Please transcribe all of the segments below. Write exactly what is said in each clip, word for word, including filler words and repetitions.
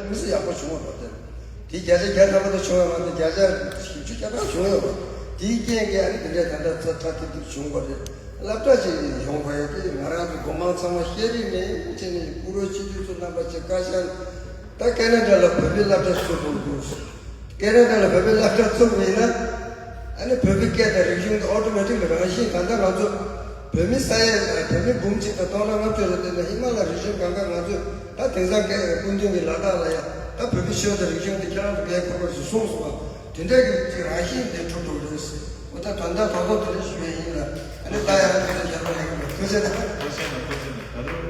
མི་ཚེ་ཡག་པོ་བྱུང་བ་རེད། དེ་བརྒྱ་ཆ་བརྒྱ་ཐམ་པ་དུ་བྱུང་བ་མ་གཏོགས་བརྒྱ་ཆ་བཞི་བཅུ་གྱ་གྲངས་བྱུང་ཡོད་པ། དེའི་རྐྱེན་གྱིས་ཨ་ནི་དེ་འདྲའི་ད་ལྟ་ཚ་ཚ་ཐིག་ཐིག་བྱུང་བ་རེད། སློབ་གྲྭ་ཅིག་ཡོང་བ་ཡོད་དེ། ང་རང་གི་སྒོ་མང་ཚང་མ་ཤེས་རིག་ནས་བྱས་ནས་བཀུར་འོས་སྤྱི་འཐུས་ཚོ་རྣམ་པ་ཅིག་བཀའ་ཤག་ད་ཀེ་ན་ཌ་ལ་བོད་པའི་སློབ་གྲྭ་བཙུགས་དགོས་འདུག་ཀེ་ན་ཌ་ལ་བོད་པའི་སློབ་གྲྭ་བཙུགས་པ་ཡིན་ན། ཨ་ནི་བོད་པའི་སྐད་དང་རིག་གཞུང་དེ་ཨོ་ཊོ་མེ་ཊིག་ལ་རང་བཞིན། ད་ལྟ་ང་ཚོ་བོད་མི་ས་ཡ་བོད་མི་འབུམ་གཅིག་དང་སྟོང་ཕྲག་ལྔ་བཅུ་ལ་བལྟས་ན། ཧི་མ་ལ་རི་ཇན་སྒང་ག་ང་ཚོས་ད་དེང་སང་སྐད་སྐུ་མདུན་གྱི་ལ་དྭགས་ལ་ཡ་ད་བོད་པའི་ཆོས་དང་རིག་གཞུང་དེ་ཁྱེད་རང་ཚོ་སྐད་ཁོ་ཁོ་ཞིག་གསུངས་སོང་བ། དེ་འདྲའི་གི་ཅིག་རང་བཞིན་དེ་གྲུབ་འགྲོ་རེད། འོ་ད་དོན་དག་ཐོག་ཐོག་དེ་འདྲ་ཞུ་ཡས་ཡིན་ལ། ཨ་ནི་ད་ཡང་དེ་འདྲ་རྒྱབ་ལ་ཡོད་པ། ཐུགས་རྗེ་ཆེ། ཐུགས་རྗེ་ཆེ། ད་དུང་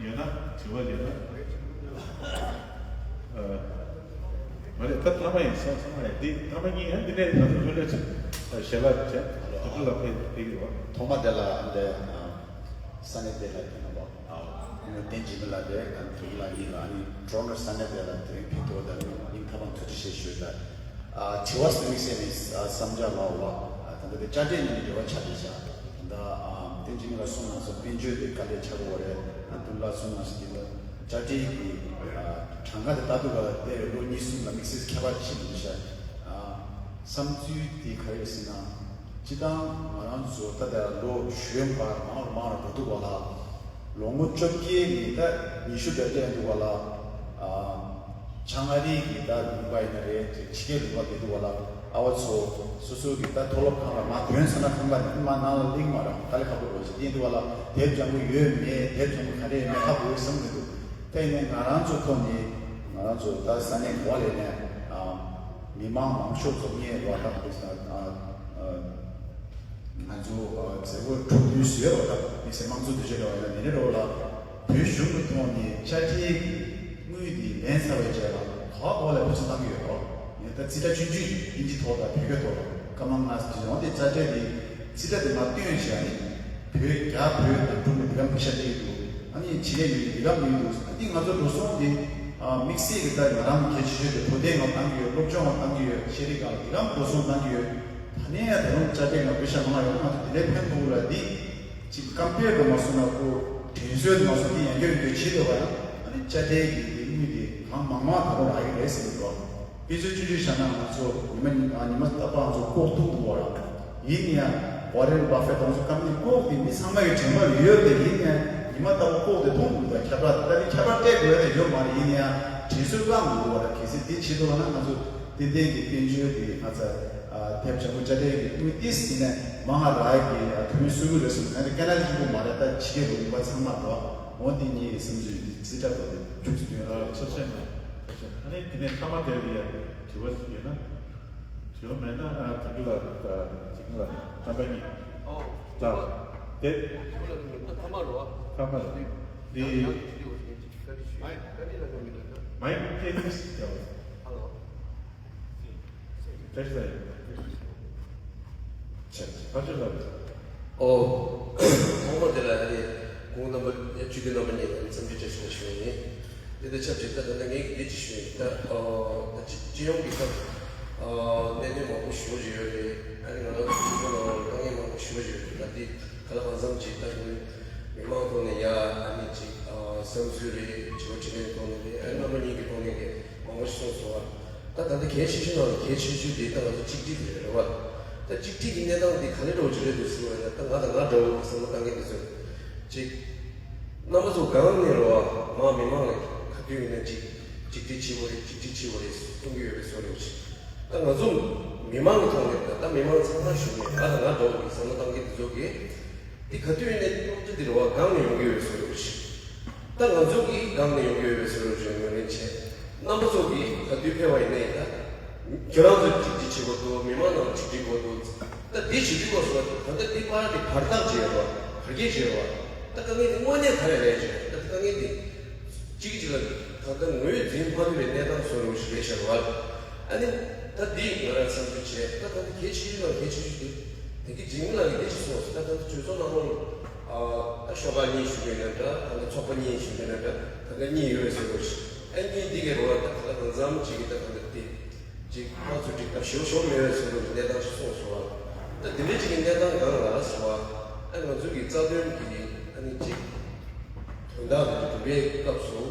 ཡོད་ན་དྲི་བ་ཡོད་ན། མ་རེད། ད་ཐ་མ་ཡིན། ཚང་མ་ཡིན། འདི་ཐ་མ་གཉིས་ཡིན། འདི་ནས་ང་ཚོ་ལྷོད་ལྷོད་ཅིག་ཞལ་ལག་བྱས། དུ་ལ་ཕེབས་ཕེབས་ཡོད། ཐོག་མ་དེ་ལ་འདི་ས་གནས་དེ་ལ་ཐོན་པ། ཨ་ནི་བསྟན་འཛིན་ལགས་དེ་ཨ་ནི་དུ་ལ་གཉིས་ལ་ཨ་ནི་གྲོ་ནོར་ས་གནས་དེ་ལ་དེ་རིང་ཕེབས་ཐུབ་པ་དང་སྙིང་ཐག་པ་ནས་ཐུགས་རྗེ་ཆེ་ཞུ་ཡ། ཨ་དྲི་བ་དམིགས་བསལ་ནི་བསམ་འཆར་ལ་འོ་ད་ལྟ་དེ་དཔྱ་ཁྲལ་ནི་འབྲེལ་བ་ཆགས་བསྡད་ཤག་ད་ལྟ་བསྟན་འཛིན་ལགས་གསུངས་གནང་སོང་། དཔལ་འབྱོར་དེ་དཀའ་ལས་ཆགས་ཀྱི་ཡོད་རེད། ཨ་དུ་ལ་གསུངས་གནང་སོང་། དེ་ལ་དཔྱ་ཁྲལ་གྱི་གྲངས་ཀ་དེ་ལྟ་དུས་ག་ལ་དེ་ལོ་གཉིས་གསུམ་ལ་དམིགས་བསལ་ཁྱད་པར་ཕྱིན་འདུག་ཤག་བསམ་ཚུལ་དེ་ག་རེ་ཟེར་ན། སྤྱི་བཏང་ང་རང་ཚོ་ད་ལྟ་ལོ་གཞོན་པ་མང་རུ་མང་རུ་འགྲོ་འདུག་བ་ལ། ལོ་ངོ་བཅོ་བརྒྱད་ནས་ད་ཉི་ཤུ་འདྲ་བསྡད་འདུག་བ་ལ། ཨ་ཆ་ང་རིགས་ཀྱི་ད་ལུང་པ་ཡིན་ན་རེད། ཕྱི་རྒྱལ་ལུང་པ་བསྡད་འདུག་བ་ལ། ཨ་བ་ཚོ་སོ་སོ་གི་ད་མཐོ་སློབ་ཁང་ལ་མ་ཐོན་ཚར་ན་ཁང་པ་ནས་མ་ནང་ལ་གླིང་མ་རང་དཀའ་ལས་ཁག་པོ་འགྲོ་ཞིག་ཡིན་འདུག་བ་ལ། དེབ་ལྗང་གུ་ཡོད་མེད། དེབ་ལྗང་གུ་ག་རེ་ཡོད་མེད་ཧ་གོ་བསམ་གི་འདུག་དེ་ནས་ང་རང་ཚོ་ཐོག་ནས་ང་རང་ཚོ་ད་ས་གནས་གོ་ལས་ནས་ཨ་མི་མང་མང་ཤོས་ཚོ་ངས་རོགས་ཐག་ཐུག་ས་ཨ་ཨ། ང་ཚོ་མཛད་སྒོ་གྲུབ་དུས་ཟེར་བ་དང་། མི་སེར་དམངས་གཙོ་འདུ་ཤེས་འདྲ་བ་ཡང་དེ་ནས་འགྲོ་ལ། བོད་གཞུང་གི་ཐོག་ནས་དཔྱ་ཁྲལ་གྱི་དངུལ་འདི་ལེན་ཚར་བའི་རྗེས་ལ་ག་བ་ག་བ་ལ་འབུལ་ཚུལ་བཏང་གི་ཡོད་རོགས། ངས་ད་རྩིས་ཁྲ་ཆུང་ཆུང་ཨིན་ཇི་ཐོག་དང་བོད་སྐད་ཐོག་ལ་སྐར་མ་ལྔ་ཙམ་ཡོང་སྟེ་དཔྱ་ཁྲལ་འདི་རྩིས་ཁྲ་དེ་མར་བཏོན་བྱས་ནས་བོད་རྒྱ་བོད་དང་འབྲུག་ནས་འདི་ག་འབུལ་ཤ་སྤྲད་ཀྱི་འདུག་ཨ་ནི་ཕྱི་རྒྱལ་ཡུལ་ནས་འདི་ག་འབུལ་གྱི་འདུག་ཨ་ནི་ང་ཚོ་འགྲོ་སོང་འདི་དམིགས་བསལ་གྱི་ད་ང་རང་གི་གལ་ཆེ་ཤོས་དེ་བོད་དོན་ལ་བཏང་གི་ཡོད། སློབ་སྦྱོང་ལ་བཏང་གི་ཡོད། ཤེས་རིག་སྒང་ལ་འདི་ག་འགྲོ་སོང་བཏང་གི་ཡོད། ད་ནས་ཡང་ད་རུང་དཔྱ་ཁྲལ་ང་འབུལ་ཤ་མང་ཡོད། ང་ཚོ་དེ་ལས་ཕན་ཐོགས་ལ་འདི་ཅིག་ཀམ་པེར་དུ་མ་སོང་ན་ཁོ་དྲན་གསོའི་དུ་མ་སོང་འདི་ཡང་སྐྱར་ཡང་སྐྱར་བྱེད་འདོད་པ་ཡང་། ཨ་ནི་དཔྱ་ཁྲལ་གྱི་འདི་དངུལ་འདི་གང་མང་མང་ད་རུང་རག་གི་རེད་ཟེར་གྱི་འདུག་དཔེ་མཚོན་ཆུང་ཆུང་བཞག་ན་ང་ཚོ་ཉི་མ་ཉི་མ་རྟག་པར་ང་ཚོ་ལྐོག་ཐུག་འདུག་བ་ར། ཡིན་ཡང་ཝ་རེན་བྷ་ཧྥེ་དང་ཚོ་ཀམ་པ་ནི་ལྐོག་དེ་མི་ཚང་མ་གི་དྲན་པ་ལ་ཡོད་དེ། ཡིན་ཡང་ཉི་མ་ལྟ་བུ་ལྐོག་དེ་མཐོང་འདུག་ད་ཁྱབ་བསྒྲགས་ད་ནི་ཁྱབ་བསྒྲགས་སྤྲད་དགོས་དེ་ཡོད་མ་རེད། ཡིན་ཡང་དྲན་གསོའི་བླངས་འདུག་བ་ར། གལ་སྲིད་དེ་བྱེད་ཐུབ་ན་ང་ཚོ་ཏན་ཏན་གྱི་དཔལ་འབྱོར་དེ་ང་ཚོ་ཨ་དེབ་ལྗང་གུ་དཔྱ་ཁྲལ་གྱི་དངུལ་ཏིས་ཡིན་ནས་མང་ང་རག་གི་ཨ་དུས་ཡུན་སོ་དགུ་རེ་སོང་ན་དེ་ཀ་ན་ལི་གཅིག་པོ་མ་རེད། ད་ཕྱི་རྒྱལ་ལུང་པ་ཚང་མ་འགྲོ་འོང་། དེ་ཉིད་སེམས་ཚོད་རྩིས་ཁྲ་དོ་དེ་བཅུ་གསུམ་ཡོད་ར། ཆོག་ཤེས་མེད། ཆོག་ཤེས་མེད། ཨ་ནི་དེ་ནས་ཐ་མ་དེ་ལ་ཡ་དྲི་བ་ཞིག་ཡོད་ན། དྲི་བ་མེད་ན་ཨ་དྲི་བ་ལ་ཅིག་ལ་རྣམ་པ་གཉིས། ཨོ། ལ་དེ། དྲི་བ་ལ་ཐ་མ་རོ། ཐ་མ་རེད། འདི་ཡང་ཡང་དྲི་བ་ཞིག་ཅིག་བཀའ་འདྲི་ཞུ། མའིག་བཀའ་འདྲི་ལ་གོ་མི་འདུག་ན། མའིག་སྐད་ཅིག་ཞིག་རྒྱག་ཨ་ལོ། ཨོ། ཐོག་མར་དེ་ལ་ཨ་ནི་སྐུ་ངོ་རྣམ་པ་སྤྱི་འཐུས་རྣམ་པ་གཉིས་ལ་འཚམས་འདྲི་བཀྲ་ཤིས་བདེ་ལེགས་ཞུ་ཡ་ཡིན། དེ་དང་ཆབས་ཅིག་ད་ད་ལྟ་ངས་འདི་ཅིག་ཞུ་ཡིན། ད་ཨོ་ད་སྤྱི་སྤྱི་ཡོངས་ཀྱི་ད་ཨོ་གནད་དོན་མང་པོ་ཞེ་པོ་ཅིག་ཡོད་རེད། ཨ་ནི་ང་རང་ཚོ་སྤྱི་ཚོགས་ནང་ལ་དཀའ་ངལ་མང་པོ་ཞེ་པོ་ཅིག་ཡོད་རེད། ད་འདི་ག་ལ་གང་འཚམ་ཅིག་ད་མི་མང་ཐོག་ནས་ཡ་ཨ་ནི་ཅིག་ཨོ་བསམ་ཚུལ་རེད། དྲི་བ་དྲིས་ལན་ཐོག་ནས་རེད། ཨ་ནི་རྣམ་པ་གཉིས་ཀྱི་ཐོག་ནས་རེད། མང་པོ་ཞིག་གསུངས་སོང་བ། ད་ད་ལྟ་གལ་ཆེ་ཤོས་ནང་ལ་གལ་ཆེ་ཤོས་དེ་ད་ང་ཚོ་གཅིག་སྒྲིལ་དེ་རེད་བ། ད་གཅིག་སྒྲིལ་གྱི་གནས་སྟངས་དེ་ག་ལེ་འདྲ་བོ་ཅིག་རེད་འདུག་ཟེར་བ་ཡིན་ན། ད་ང་དང་ང་འདྲ་བོ་གི་བསམ་བློ་བཏང་མཁན་དེ་ཚོས་ཅིག་རྣམ་པ་ཚོ་སྒང་ནས་རེད་བ། མ་མི་མང་ལ་ག་དུས་ཡིན་ན་ཅིག་གཅིག་སྒྲིལ་བྱེད་དགོས་རེད། གཅིག་སྒྲིལ་བྱེད་དགོས་རེད་གསུང་གི་ཡོད་པའི་བཟོ་འདྲ་བོ་ཅིག་ད་ང་ཚོ་མི་མང་གི་ཐོག་ནས་ད་ད་མི་མང་ཚང་མ་ཞུ་ནས་ང་དང་ང་འདྲ་བོ་གི་བསམ་བློ་བཏང་མཁན་དེ་ཚོ་གིས། འདི་ག་དུས་ཡིན་ནའི་སློབ་གྲྭ་འདི་རེད་བ་སྒང་ནས་ཡོང་གི་ཡོད་པའི་བཟོ་འདྲ་ཞིག་ད་ང་ཚོ་གིས་སྒང་ནས་ཡོང་གི་ཡོད་པའི་བཟོ་འདྲ་ཞིག་ངོས་ལེན་བྱས། རྣམ་པ་ཚོ་གིས་ག་དུས་ཕེབས་པ་ཡིན་ནའི་ད། ཁྱོད་རང་ཚོ་གཅིག་སྒྲིལ་བྱེད་དགོས་འདུག་མི་མང་ནང་གཅིག་སྒྲིལ་དགོས་འདུག་ད་འདི་ཞིག་སྒྲིལ་དགོས་སོགས་ད་ལྟ་འདི་ཕར་འདི་བར་ཐག་ཅིག་ཡོད་རེད་བ། བར་ཁྱད་ཅིག་ཡོད་རེད་བ། ད་དཀའ་ངལ་འདི་དངོས་གནས་ག་རེ་རེད་ཅེ་ན། ད་དཀའ་ངལ་འདི་གཅིག་གིས་གཅིག་ལ་ད་ལྟ་ངོས་འཛིན་མ་ཐུབ་པའི་གནས་སྟངས་བཟོ་འདྲ་ཞིག་རེད་ཤག་རེད་བ། ཨ་ནི་ད་འདི་ང་རང་བསམ་ཚུལ་བྱས། ད་ད་འདི་གལ་ཆེ་ཤོས་དང་གལ་ཆེ་ཤོས་དེ། དེ་གི་འཇིགས་མེད་ལགས་ཀྱིས་འདི་ཞིག་གསུངས་སོང་། ད་ད་ལྟ་གྲོས་ཚོགས་ནང་ལོགས་ལ་ཨ་ད་ཤོག་ཁག་གཉིས་ཞུ་མཁན་ཡིན་ན་འདྲ། ད་ལྟ་ཚོགས་པ་གཉིས་ཞུ་མཁན་ཡིན་ན་འདྲ། ད་ལྟ་གཉིས་ཡོད་ཟེར་དགོས་ཤིག་ཨ་གཉིས་འདི་གའི་རོགས་ལ་ད་ད་ལྟ་གང་འཚམ་ཅིག་གིས་ད་ད་ལྟ་དེ་ཅིག་ཕར་ཚུར་འགྲིག་ཐབས་ཞེ་པོ་ཞིག་མེད་པའི་ཟེར་དགོས་ཀྱི་གནས་སྟངས་ཤིག་གསུངས་སོང་བ། ད་འདི་འདྲའི་ཅིག་གི་གནས་སྟངས་སྒང་ལ་སོང་བ། ཨ་ང་ཚོ་གི་རྩ་དོན་གྱི་ཨ་ནི་ཅིག་དོན་དག་དེ་འདྲ་སྒྲུབ་པའི་སྐབས་སུ།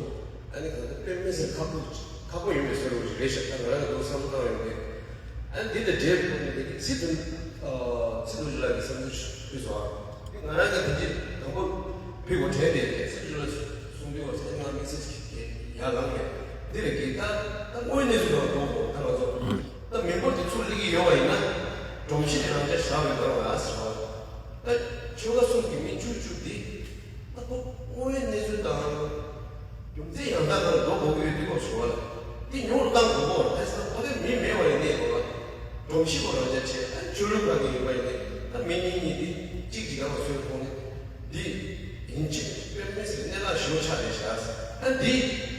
ཨ་ནི་གང་ལྟར་དཔེ་མི་སྲིད་ཁག་པོ་ཁག་པོ་ཡིན་པའི་བཟོ་འདྲ་ཞིག་རེད་ཤག་ད་ང་རང་གི་འདུག་བསམ་བློ་བཏང་ཡོང་གི། ཨ་ནི་འདི་དང་འབྲེལ་བའི་ཐོག་ནས་འདི་གི་ཚིག་དོན་ཨ་ཚིག་དོན་ཅིག་ལ་གི་བསམ་ཚུལ་ཞིག་ཕུལ་སོང་ཨ། འདི་ང་རང་གི་དེ་གཅིག་དང་པོ་ཕུལ་དགོས་དྲན་ཏེ་ཚིག་དོན་ཅིག་ལ་གསུང་དུས་བར་སེང་ང་དམིགས་བསལ་ཞིག་ཡར་ལངས་ནས་འདི་རེད་གི། ད་ད་དངོས་གནས་ཚུལ་ལ་གཏོང་དགོས། ད་ང་ཚོ་ད་མི་འབོར་དེ་ཚུར་སླེབས་ཀྱི་ཡོད་པ་ཡིན་ན་སྒྲོམ་གཞི་དེ་རང་འཇགས་བཞག་པའི་སྒང་ལ་ཟེར་བ། ད་ཆོལ་ཁ་གསུམ་གྱི་མི་བཅུ་བཅུ་འདི། ད་ཁོ་དངོས་ཡོད་གནས་ཚུལ་དང་། རྒྱུ་མཚན་ཡང་དག་ནང་འགྲོ་དགོས་ཀྱི་ཡོད་དུས་སྐབས་སུ་བ་ལ། འདི་ཉུང་རུ་བཏང་དགོས་པ་རེད་ཟེར་ན་ཁོ་ཚོའི་མི་མེད་པ་ཡིན་ནའི་རེད་བ། སྒྲོམ་གཞི་ཁོ་རང་འཇགས་བྱས། ཨ་ནི་ཆོས་ལུགས་ཁག་གི་ཡིན་པ་ཡིན་ནའི་ད་མི་གཉིས་གཉིས་འདི་གཅིག་གཅིག་སྒང་ལ་བཟོས་ཐོག་ནས་འདི་ཡིན་གཅིག་དཔེ་མི་སྲིད་གནད་འགག་ཞེ་པོ་ཆགས་བསྡད་ཤག་ཨ་འདི་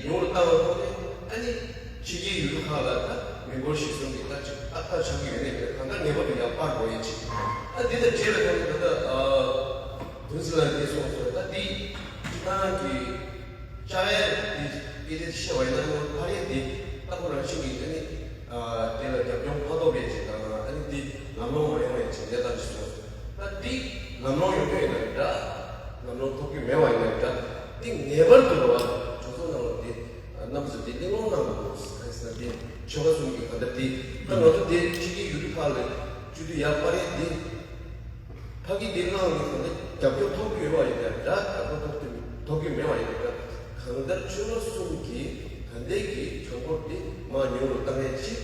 ཉུང་རུ་བཏང་བའི་ཐོག་ནས་ཨ་ནི་ཕྱི་རྒྱལ་ཡུལ་གྲུ་ཁག་ལ་ད་མི་འབོར་གཞི་བཟུང་གི་ད་ཅིག་ཨ་ཐག་ཆགས་ཀྱི་ཡོད་ནའི་རེད། གང་ལྟར་ངེས་པར་དུ་ཡར་སྤར་དགོས་ཡིན་གཅིག་ཨ་འདི་དང་འབྲེལ་བའི་ཐོག་ནས་ད་ལྟ་ཨ། དུས་ཚོད་ལ་འདི་སོང་ཟེར། ད་འདི་སྤྱི་བཏང་གི་ལྕགས་ཡར་འདི་སྐད་ཆ་བཤད་པ་ཡིན་ན་ནོར་ཕར་ཡས་འདི་ལྟ་བུ་རང་བཞིན་གྱི་ཨ་ནི་དེ་ལ་རྒྱབ་ལྗོངས་མ་གཏོགས་པའི་ཅིག་དང་ཨ་ནི་འདི་ལམ་ལྷོང་མ་ཡོང་བའི་ཅིག་ལས་ཀ་ཞིག་སོང་། ད་འདི་ལམ་ལྷོང་ཡོང་རྒྱུ་ཡིན་ན་འདྲ། ལམ་ལྷོང་ཐོབ་རྒྱུ་མེད་པ་ཡིན་ན་འདྲ། འདི་ངེས་པར་དུ་རེད་བ། གྲོས་ཚོགས་ནང་ལ་འདི་རྣམ་པ་ཚོ་འདི་གླེང་སློང་གནང་དགོས་ཟེར་ན་འདི་ཆོལ་ཁ་གསུམ་གྱི་ག་འདྲ་འདི་ད་ང་ཚོ་འདི་ཕྱི་རྒྱལ་ཡུལ་གྲུ་ཁག་ལ་བཅུ་དུས་ཡར་སྤར་ཡས་འདི། ཕ་གི་འདི་གནང་ནས་གང་ལྟར་རྒྱབ་སྐྱོར་ཐོབ་ཀྱི་ཡོད་པ་ཡིན་ན་འདྲ། རྒྱབ་སྐྱོར་ཐོབ་ཀྱི་ཐོབ་ཀྱི་མེད་པ་ཡིན་ན་འདྲ། གང་ལྟར་ཆོལ་ཁ་གསུམ་གྱི་ད་ལྟའི་གི་གྲངས་འབོར་འདི་མར་ཉུང་རུ་བཏང་ཡས་ཅིག་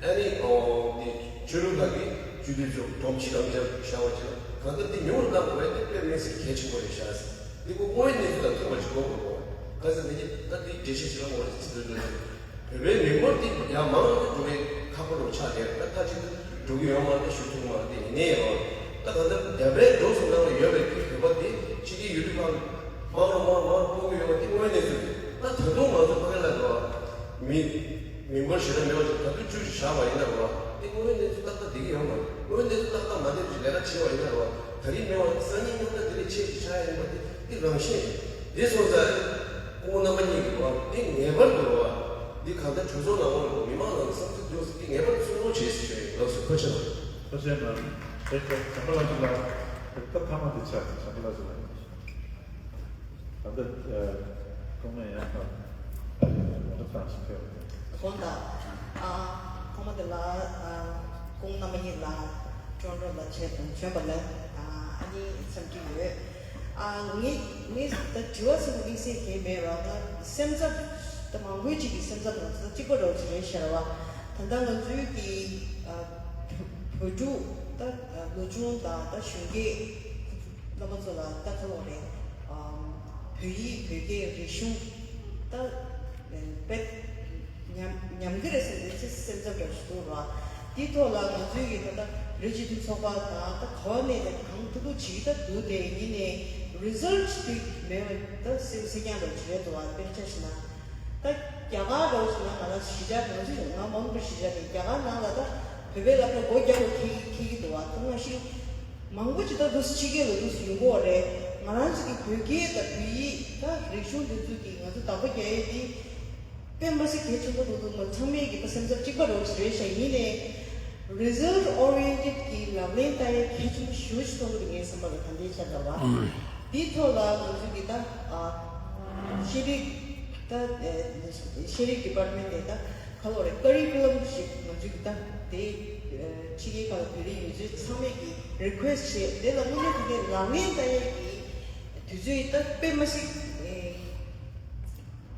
ཨ་ནི་ཨོ་འདི་ཆོས་ལུགས་ཁག་གི་སྤྱི་འཐུས་ཚོ་སྒྲོམ་གཞི་རང་འཇགས་བཞག་པ་ཅིག་ལ་གང་ལྟར་འདི་ཉུང་རུ་བཏང་དགོས་ཡས་དེ་དཔེ་མི་སྲིད་གལ་ཆེན་པོ་རེད་ཤག་འདི་ཁོ་དངོས་ཡོད་གནས་ཚུལ་དང་མཐུན་པ་ཞིག་དགོས་དགོས་པ། ག་ཚོད་འདི་ཉིད་ད་འདི་འགྲེལ་བཤད་ཞིག་ལ་ངོ་རེ་ཚིག་དོན་ལ། བོད་པའི་མི་འབོར་འདི་ཡང་མང་རུ་འགྲོ་བའི་ཁག་པོ་རུ་ཆགས་ཏེ་ད་མཐའ་གཅིག་ཏུ་འགྲོ་གི་ཡོད་མ་རེད། ཞུ་ཐུབ་མ་རེད། དེ་ཡིན་ནའི་ཡང་ད་ད་ལྟ་རྒྱ་བལ་འབྲུག་གསུམ་ནང་ལ་ཡོད་པའི་བོད་པ་དེ་ཕྱི་རྒྱལ་ཡུལ་གྲུ་ཁག་མང་རུ་མང་རུ་མང་རུ་སྤོ་གི་ཡོད་པ་དེ་དངོས་གནས་ཚུལ་རེད། ད་ད་དུང་ང་ཚོ་ཕ་གི་ལ་འགྲོ་བ་མི་མི་འབོར་ཞེ་དྲག་མེད་པ་ཅིག་ད་དུང་བཅུ་ཞིག་བཞག་པ་ཡིན་ན་རེད་བ། དེ་དངོས་གནས་ཚུལ་ཏག་ཏག་བསྡད་ཀྱི་ཡོད་མ་རེད། དངོས་གནས་ཚུལ་ཏག་ཏག་མ་བསྡད་པ་ཅིག་ལས་ཀ་བྱེད་པ་ཡིན་ན་རེད་བ། ད་རིང་མེད་པ་སང་ཉིན་སྙིང་གཏམ་དེ་ལས་ཆེ་ཞིག་ཆགས་ཡ་ཡིན་པ་དེ་དེ་རང་བཞིན་རེད། དེ་སོང་ཙང་སྐུ་ངོ་རྣམ་པ་གཉིས་ཀྱིས་བ་དེ་ངེས་པར་དུ་བ་འདི་གང་ལྟར་གྲོས་ཚོགས་ནང་ལོགས་ལ་མི་མང་ནང་གི་བསམ་ཚུལ་བརྗོད་ཟེར་དེ་ངེས་པར་དུ་གསུང་རོགས་བྱེད་ཟེར་ཞུ་ཡ་ཡིན། ལགས་སོ། ཐུགས་རྗེ་གནང་། ཐུགས་རྗེ་གནང་། དེ་ཚོ་བྱམས་པ་ལགས་ཀྱིས་ལ་དེ་སྐབས་ཐ་མ་དེ་ཆགས་ཀྱི། བྱམས་པ་ལགས་ཀྱིས་ལ་ད་ལྟ་ཨ་སྐུ་ངོ་ཡང་དག་ཨ་ཡོད་ངོ་སྤྲོད་བཏང་ཞིག་ཕེབས། དགོངས་དག་ཨ་ཐོག་མ་དེ་ལ་ཨ་སྐུ་ངོ་རྣམ་པ་གཉིས་ལ་སྤྲོ་འགྲོ་ལ་བྱས་དང་བྱོན་པ་ལ་ཨ་ཨ་ནི་འཚམས་འདྲི་ཡོད། ཨ་ངས་ངས་ད་དྲི་བ་ཟེར་བ་དམིགས་བསལ་གང་ཡང་མེད་ར། ང་སེམས་འཚབ་ད་མང་པོའི་ཅིག་གི་སེམས་འཚབ་དང་ད་གཅིག་པ་འདྲ་བོ་ཅིག་རེད་ཤག་ར་བ། ད་ལྟ་ང་ཚོའི་གི་ཨ་བོད་ཕྲུག་ད་ལོ་ཆུང་དང་ད་གཞོན་སྐྱེས་རྣམ་པ་ཚོ་ལ་ད་ག་རེ་རེད། ཨ་བོད་ཡིག་བོད་སྐད་རིག་གཞུང་ད་དཔེ་ཉམས་ཉམས་ཀྱི་རེད་ཟེར་ནས་ཚེ་སེམས་འཚབ་འདྲ་ཞིག་འདུག་ར། དེའི་ཐོག་ལ་ང་ཚོའི་གི་ད་ལྟ་བོད་རིགས་སྤྱི་མཐུན་ཚོགས་པ་དང་ད་ག་བ་ནས་ནས་གང་ཐུབ་ཐུབ་བྱེད་ཀྱི་ད་འདུག་དེ་ཡིན་ནའི་རི་ཛལ་ཊི་དེ་མེད་པ་ད་སེམས་སེམས་ཀྱང་འདྲ་བོ་ཅིག་རེད་འདུག་བ། དཔེར་ཆ་བཞག་ན་ད་རྒྱ་གར་འདྲ་བོ་ཞིག་ན་ང་རང་གཞིས་ཆགས་ང་ཚོའི་ང་མོན་གྷོ་གཞིས་ཆགས་དེ་རྒྱ་གར་ནང་ལ་ད་བོད་པའི་སློབ་གྲྭ་སྒོ་རྒྱག་དགོས་འཁེལ་འཁེལ་གྱི་འདུག་བ། ད་ང་ཤི་མང་པོ་ཅིག་ད་འདུག་སེ་ཕྱི་རྒྱལ་ལ་འདུག་སེ་ཡོང་གི་ཡོད་རེད། ང་རང་ཚོ་གི་བོད་སྐད་དང་བོད་ཡིག་ད་རིག་གཞུང་འདི་ཚོ་གི་ང་ཚོ་བདག་པོ་རྒྱག་ཡས་དེ་དཔེ་མ་སྲིད་གལ་ཆེན་པོ་འདུག་འདུག་ང་ཚང་མས་ཀྱི་ད་སེམས་འཚབ་གཅིག་པ་རོགས་ཞིག་རེད་ཤག་ཡིན་ནའི་result oriented གི་ལག་ལེན་བསྟར་ཡས་གལ་ཆེན་པོ་ཞེ་པོ་ཅིག་མཐོང་གི་འདུག་ངའི་བསམ་པ་ལ་ད་ལྟའི་ཆ་ལ་བ། འདིའི་ཐོག་ལ་ང་ཚོས་ཀྱི་ད་ཨ་ཤེས་རིག་ད་ཨ་ཤེས་རིག་department དེ་ད་ག་ལོ་རེད། curriculum ཞིག་ང་ཚོས་ཀྱི་ད་དེ་ཨ་ཕྱི་རྒྱལ་ཁག་ལ་བོད་རིགས་ཡོད་ཚད་ཚང་མས་ཀྱི་request བྱས། དེ་ལ་དངོས་གནས་དེ་གའི་ལག་ལེན་བསྟར་ཡས་ཀྱི་དུས་ཚོད་ད་དཔེ་མ་སྲིད་ཨ་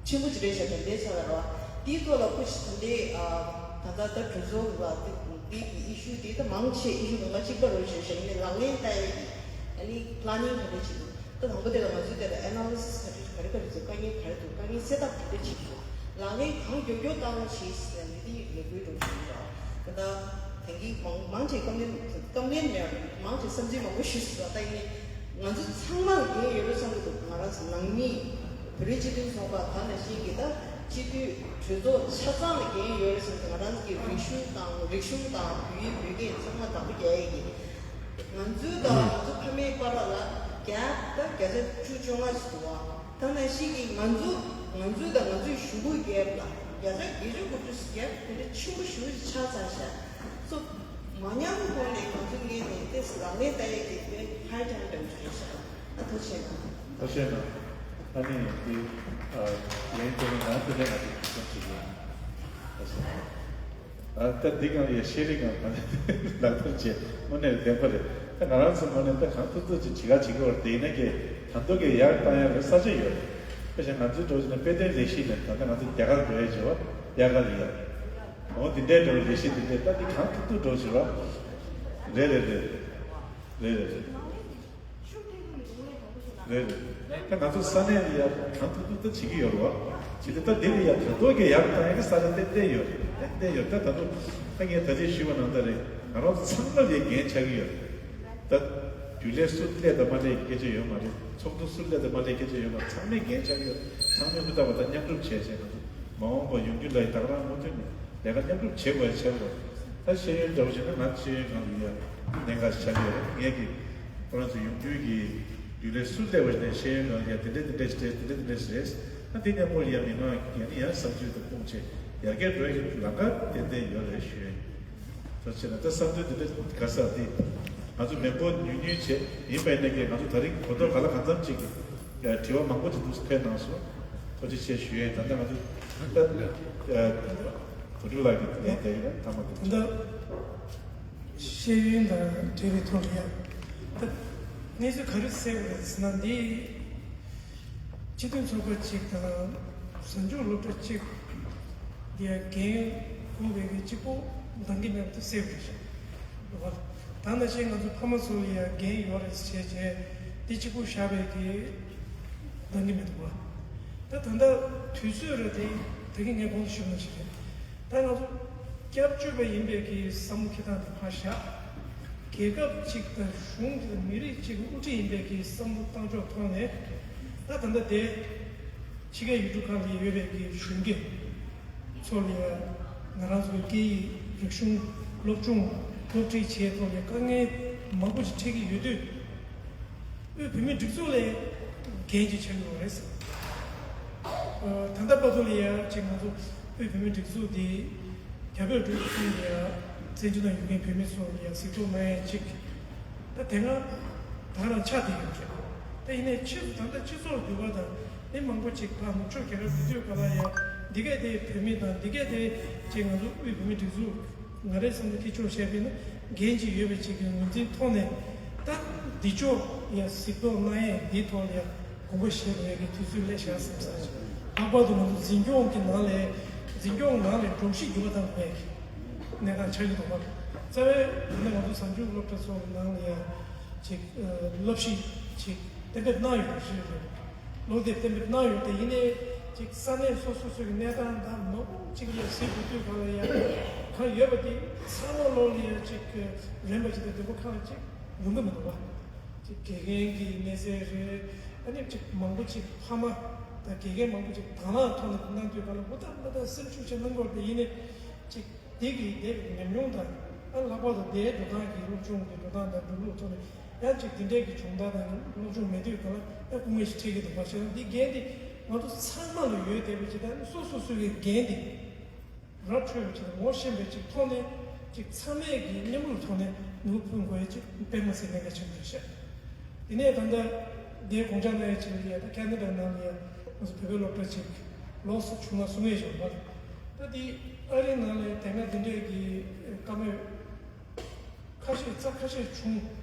ཆེན་པོ་ཅིག་རེད་ཤག་དེ་འདྲའི་ཆ་ལ་ར། དེའི་ཐོག་ལ་སྐུ་མཁྱེན་དེ་འདྲའི་ཨ་ད་ལྟ་ད་གྲོས་ཚོགས་ལ་དེ་དེ་གི་issue དེ་ད་མང་ཆེ་issue གང་ག་གཅིག་པ་རེད་ཤག་ཡིན་ནའི་ལག་ལེན་བསྟར་ཡས་ཀྱི་ཨ་ནི་planning ག་འདྲ་བྱེད་འདུག་ད་དང་པོ་དེ་ལ་ང་ཚོས་དེ་ལ་analysis ག་འདྲ་ག་རེ་ག་རེ་བྱེད། དཀའ་ངལ་ག་རེ་འདུག་དཀའ་ངལ་སེལ་ཐབས་ག་འདྲ་བྱེད་དགོས། ལག་ལེན་གང་མགྱོགས་མགྱོགས་བཏང་རོགས་བྱེད་ཟེར་ནས་འདི་ཡི་ལས་འགུལ་འགྲོ་བཞིན་ཡོད་ར། ད་ལྟ་དེང་གི་མང་མང་ཆེ་བཀའ་མོལ་བཀའ་མོལ་མེད་ར། མང་ཆེ་བསམ་ཚུལ་མང་པོ་ཞུས་སོང་། ད་ཡིན་ནའི་ང་ཚོ་ཚང་མ་ལ་འགན་ཡོད་པའི་བསམ་གྱི་འདུག་ང་རང་ཚོ་ནང་མི་བོད་རིགས་སྤྱི་མཐུན་ཚོགས་པ་ད་ནང་བཞིན་གྱི་ད་སྤྱི་འཐུས་གྲོས་ཚོགས་ཆ་ཚང་ལ་འགན་ཡོད་རེད་བསམ་གྱི། ང་རང་ཚོ་གི་རིག་གཞུང་དང་རིག་གཞུང་དང་བོད་ཡིག་བོད་སྐད་ཚང་མ་བདག་པོ་རྒྱག་ཡས་ཀྱི། ང་ཚོའི་དང་ང་ཚོ་ཕ་མའི་བར་ལ་gap ད་བརྒྱ་ཆ་བཅུ་བཅོ་ལྔ་ཞིག་འདུག་བ། ད་ནང་བཞིན་གྱི་ང་ཚོ་ང་ཚོའི་དང་ང་ཚོའི་གཞུག་གུའི་gap ལ་བརྒྱ་ཆ་བརྒྱད་ཅུ་དགུ་བཅུ་gap དེ་འདྲ་ཆེན་པོ་ཞེ་པོ་ཅིག་ཆགས་ཚར་ཤག་སོ་མ་ཉམས་གོང་ནས་ང་ཚོ་ངོས་ནས་ཏོག་ཙམ་ལག་ལེན་བསྟར་ཡས་ཀྱི་དཔེ་high time འདྲ་བོ་ཞིག་རེད་ཤག་ཨ་ཐུགས་རྗེ་གནང་། ཐུགས་རྗེ་གནང་། ཨ་ནི་འདི་ལན་དེ་ནི་ང་དེ་ནས་ང་ཚོ་ཐུགས་བསམ་བྱེད་ཀྱི་ཡོད། ཨ་ད་འདི་གང་ཡ་ཤེས་རིག་གང་གང་ལག་བསྟར་བྱས་དངོས་གནས་བདེན་པ་རེད། ད་ང་རང་ཚོ་དངོས་གནས་ད་གང་ཐུབ་ཐུབ་ཅིག་བྱེད་ག་བྱེད་ཀྱི་ཡོད་རེད། དེ་ཡིན་ན་ཀྱེ་ད་མདོ་གི་ཡར་བཏང་ཡ་རེད་ས་ཆ་ཡོད་རེད། དཔེ་བཞག་ང་ཚོའི་འགྲོ་བྱས་ན་དཔེ་དེབ་ལས་གཞི་ནས་ད་ལྟ་ང་ཚོ་རྒྱ་གར་འགྲོ་ཡ་བྱེད་བ་རྒྱ་གར་ཡ་འོ་དེ་འདྲའི་འགྲོ་ལས་གཞི་དེ་འདྲའི་ད་འདི་གང་ཐུབ་ཐུབ་འགྲོ་བྱེད་བ་རེད་རེད་རེད་རེད་རེད། རེད་རེད། ད་ང་ཚོ་ས་གནས་ལ་ཡ་གང་ཐུབ་ཐུབ་ད་བྱེད་ཀྱི་ཡོད་རེད་བ། བྱེད་དུས་ད་འདི་ལ་ཡ་ད་དུང་གི་ཡར་བཏང་ཡ་གི་ས་ཆ་ཏན་ཏན་ཡོད་རེད། ཏན་ཏན་ཡོད། ད་ད་དུང་ད་ངས་ད་ཅི་ཞུས་པ་ནང་ལྟར་རེད། ང་རང་ཚོ་ཚང་མ་ལ་ཡ་འགན་ཆགས་ཀྱི་ཡོད་རེད། ད་རྒྱུན་ལས་སུ་སླེབས་དང་མ་སླེབས་སྐད་ཆ་ཡོད་མ་རེད། ཚོགས་འདུ་སུ་སླེབས་དང་མ་སླེབས་སྐད་ཆ་ཡོད་མ་རེད། ཚང་མས་འགན་ཆགས་ཀྱི་ཡོད། ཚང་མས་ཧུར་ཐག་པ་དང་མཉམ་རུབ་བྱས་བྱས་ང་ཚོ་མ་འོངས་པ་ཡོང་རྒྱུ་ལ་ཡ་ད་ག་རང་མུ་མཐུད་ནས་ལས་ཀ་མཉམ་རུབ་བྱེད་དགོས་ཡ་ཆགས་དགོས། ད་ཤེས་ཡོན་འདྲ་བོ་བྱས་ན་ང་ཤེས་ཡོན་སྒང་ལ་ཡ་གནད་འགག་ཆགས་ཡོད་རེད། ངས་ཀྱི་ཁོ་རང་ཚོ་ཡོང་རྒྱུའི་གི་རྒྱུན་ལས་སུ་སླེབས་པ་ནས་ཤེས་ཡོན་སྒང་ལ་ཡ་དེ་འདྲས་དེ་འདྲས་ཞིག་རེད། དེ་འདྲས་དེ་འདྲས་ཞིག་རེད། ད་འདི་མཉམ་པོ་ལ་ཡ་མི་མང་གི་ཡང་ཡང་བསམ་ཚུལ་དང་ཁུངས་བཅས་ཡར་རྒྱས་འགྲོ་ཡ་གི་ལམ་ཁ་ཏན་ཏན་ཡོད་རེད་ཞུ་ཡ་ཡིན། ད་བྱས་ན་ད་བསམ་ཚུལ་དེ་འདྲས་ག་ས་དེ་ང་ཚོ་མེ་འཁོར་ཉུང་ཉུང་བྱས་ཡིན་པ་ཡིན་ན་ཀྱི་ང་ཚོ་ད་རིང་གོ་རྟོགས་ག་ལ་གང་འཚམ་ཅིག་གི་དྲི་བ་མང་པོ་ཅིག་འདུག་སེ་ཕེབས་གནང་སོང་། ཐུགས་རྗེ་ཆེ་ཞུ་ཡ་ཡིན། ད་ལྟ་ང་ཚོ་ད་དོན་གྲུབ་ལགས་ཀྱི་ལན་དེ་ཡིན་ན་ཐ་མ་དེ། ད་ལྟ་ཤེས་ཡོན་དང་འབྲེལ་བའི་ཐོག་ལ་ཡ་ད་གནས་ཚུལ་ག་རེ་གསལ་པོ་རེད་ཟེར་ན། འདི་སྤྱི་མཐུན་ཚོགས་པ་གཅིག་དང་གཟའ་མཇུག་སློབ་གྲྭ་གཅིག་འདི་ཡ་འགན་འཁུར་བའི་གི་གཅིག་པོ་འདང་གི་མེད་པ་དེ་གསལ་པོ་རེད་ཤག་ད་ནང་བཞིན་ང་ཚོ་ཕ་མ་ཚོ་ལ་ཡ་འགན་ཡོད་རེད་ཟེར་བྱས་བྱས་འདི་གཅིག་པུ་བཞག་པའི་གི་འདང་གི་མི་འདུག་བ། ད་ད་ལྟ་དུས་ཚོད་རེད་དེ་ད་གིན་ངས་གོང་དུ་ཞུས་པ་ནང་བཞིན་རེད། ད་ང་ཚོ་སྐྱབས་བཅོལ་བ་ཡིན་པའི་གི་བསམ་བློ་འཁྱེར་སྟངས་དེ་ཕར་བཞག་རྒྱལ་ཁབ་ཅིག་དང་གཞུང་གཅིག་དང་མི་རིགས་གཅིག་གི་དབུ་ཁྲིད་ཡིན་པའི་གི་བསམ་བློ་བཏང་ཕྱོགས་ཐོག་ནས་ད་ད་ལྟ་དེ་ཕྱི་རྒྱལ་ཡུལ་གྲུ་ཁག་ལ་ཡོད་པའི་གི་གཞོན་སྐྱེས་ཚོ་ལ་ཡ་ང་རང་ཚོའི་སྐད་ཡིག་རིག་གཞུང་སློབ་སྦྱོང་སློབ་ཁྲིད་བྱེད་ཐོག་ལ་དཀའ་ངལ་མང་པོ་ཞིག་འཕྲད་ཀྱི་ཡོད་དུས། དབུས་བོད་མིའི་སྒྲིག་འཛུགས་ལ་འགན་ཅིག་ཆགས་ཡོད་རེད་ཟེར། ཨ་ད་ལྟ་བར་དུ་ལ་ཡ་ཅིག་ང་ཚོ་དབུས་བོད་མིའི་སྒྲིག་འཛུགས་འདི་རྒྱ་བོད་འབྲུག་གསུམ་ལ་ཡ་བཙན་བྱོལ་ནང་ཡོད་མཁན་བོད་མི་ཚོ་ལ་ཡ་གཟིགས་རྟོག་གནང་ཡ་ཅིག་ད་དེ་སྔ་ད་རང་ཆགས་བསྡད་ཡོད་རེད། ད་ཡིན་ནའི་ཕྱིས་སུ་ད་ལྟ་སྤྱི་ཚོགས་འགྱུར་བ་དང་མི་མང་པོ་ཅིག་ཕར་ནུབ་ཕྱོགས་རྒྱལ་ཁབ་འགྲོ་དུས་ག་ལ་ཡ་འདི་གས་དེ་བོད་མི་དང་འདི་གས་དེ་ཅིག་ང་ཚོ་དབུས་བོད་མིའི་སྒྲིག་འཛུགས་ང་རའི་བསམ་བློ་འཁྱེར་ཕྱོགས་བཤད་པས་ན་འགན་ཅིག་ཡོད་པའི་ཅིག་གི་ངོས་འཛིན་ཐོག་ནས་ད་འདི་ཕྱོགས་ཡ་གཟིགས་རྟོག་གནང་ཡས་འདིའི་ཐོག་ལ་ཡ་དགོངས་པ་བཞེས་དགོས་ཡས་ཀྱི་དུས་ཚོད་སླེབས་ཤག་བསམ་ས་ཅིག་ལྷག་པར་དུ་ང་ཚོ་འཛིན་སྐྱོང་གི་ནང་ལས་འཛིན་སྐྱོང་ནང་ལས་སྒྲོམ་གཞི་འགྱུར་བ་བཏང་དགོས་ཡས་ཀྱི་གནས་སྟངས་ཆགས་ཀྱི་འདུག་པ། རྩ་བའི་ད་ནི་ང་ཚོ་གཟའ་མཇུག་སློབ་གྲྭ་ཚོ་གི་ནང་ལ་ཡ་ཅིག་བསླབ་གཞི་ཅིག་གཏན་འབེབས་གནང་ཡོད་པ་ཞིག་རེད། ལོ་དེབ་གཏན་འབེབས་གནང་ཡོད་དེ་ཡིན་ནའི་ཅིག་ས་གནས་སོ་སོ་སོ་གི་གནས་སྟངས་དང་མང་པོ་ཅིག་ལ་གཟིགས་དགོས་དུས་ག་ལ་ཡ་གང་ཡོད་པ་དེ་ཚང་མ་ལོ་ལ་ཡ་ཅིག་རན་པ་ཅིག་དང་བདེ་པོ་ཁག་ཅིག་ཡོང་གི་མི་འདུག་བ། ཅིག་དགེ་རྒན་གྱི་གནས་ཚད་རེད། ཨ་ནི་ཅིག་མང་པོ་ཅིག་ཕ་མ་དང་དགེ་རྒན་མང་པོ་ཅིག་དང་བླངས་ཐོག་ནས་གནང་དུས་ག་ལ་འུ་ཐག་མ་ཐག་སེམས་ཤུགས་ཆེ་གནང་དགོས་དེ་ཡིན་ནའི་ཅིག་དེ་གི་དེ་ཉམས་མྱོང་དང་ཨ་ལྷག་པར་དུ་དེའི་འགྲོ་སྟངས་ཀྱི་སློབ་སྦྱོང་གི་འགྲོ་སྟངས་དང་འགྲོ་ལུགས་ཐོག་ནས་ཡང་ཅིག་དེ་འདྲའི་གི་སྦྱོང་བརྡར་དང་སློབ་སྦྱོང་མེད་དུས་ག་ལ་ཡང་སྐུ་ངལ་ཞིག་འཕྲད་ཀྱི་འདུག་པ་ཞེ་ན་འདི་འགན་འདི་ང་ཚོ་ཚང་མ་ལ་ཡོད་བསྡད་པའི་ཅིག་དང་སོ་སོ་སོ་གི་འགན་འདི་ར་འཕྲོད་པའི་ཅིག་ངོ་ཤེས་པའི་ཅིག་ཐོག་ནས་ཅིག་ཚང་མས་ཀྱི་མཉམ་རུབ་ཐོག་ནས་ནུས་པ་ཕུན་དགོས་ཡ་ཅིག་དཔེ་མ་སྲིད་གནད་འགག་ཆེན་པོ་རེད་ཤག་དེ་ནས་ད་ལྟ་འདིའི་དགོངས་འཆར་གནང་ཡ་ཅིག་ལ་ཡ་ད་ཁེ་ན་ཌ་ནང་ལ་ཡ་ང་ཚོ་བོད་པའི་སློབ་གྲྭ་ཅིག་ལོགས་སུ་བྱུང་ང་གསུང་ཡས་བྱུང་བ་རེད། ད་འདི་ཨ་རིའི་ནང་ལ་དེ་སྔ་འདི་འདྲས་ཀྱི་བཀའ་མོལ་ཁ་ཤས་རྩ་ཁ་ཤས་བྱུང་།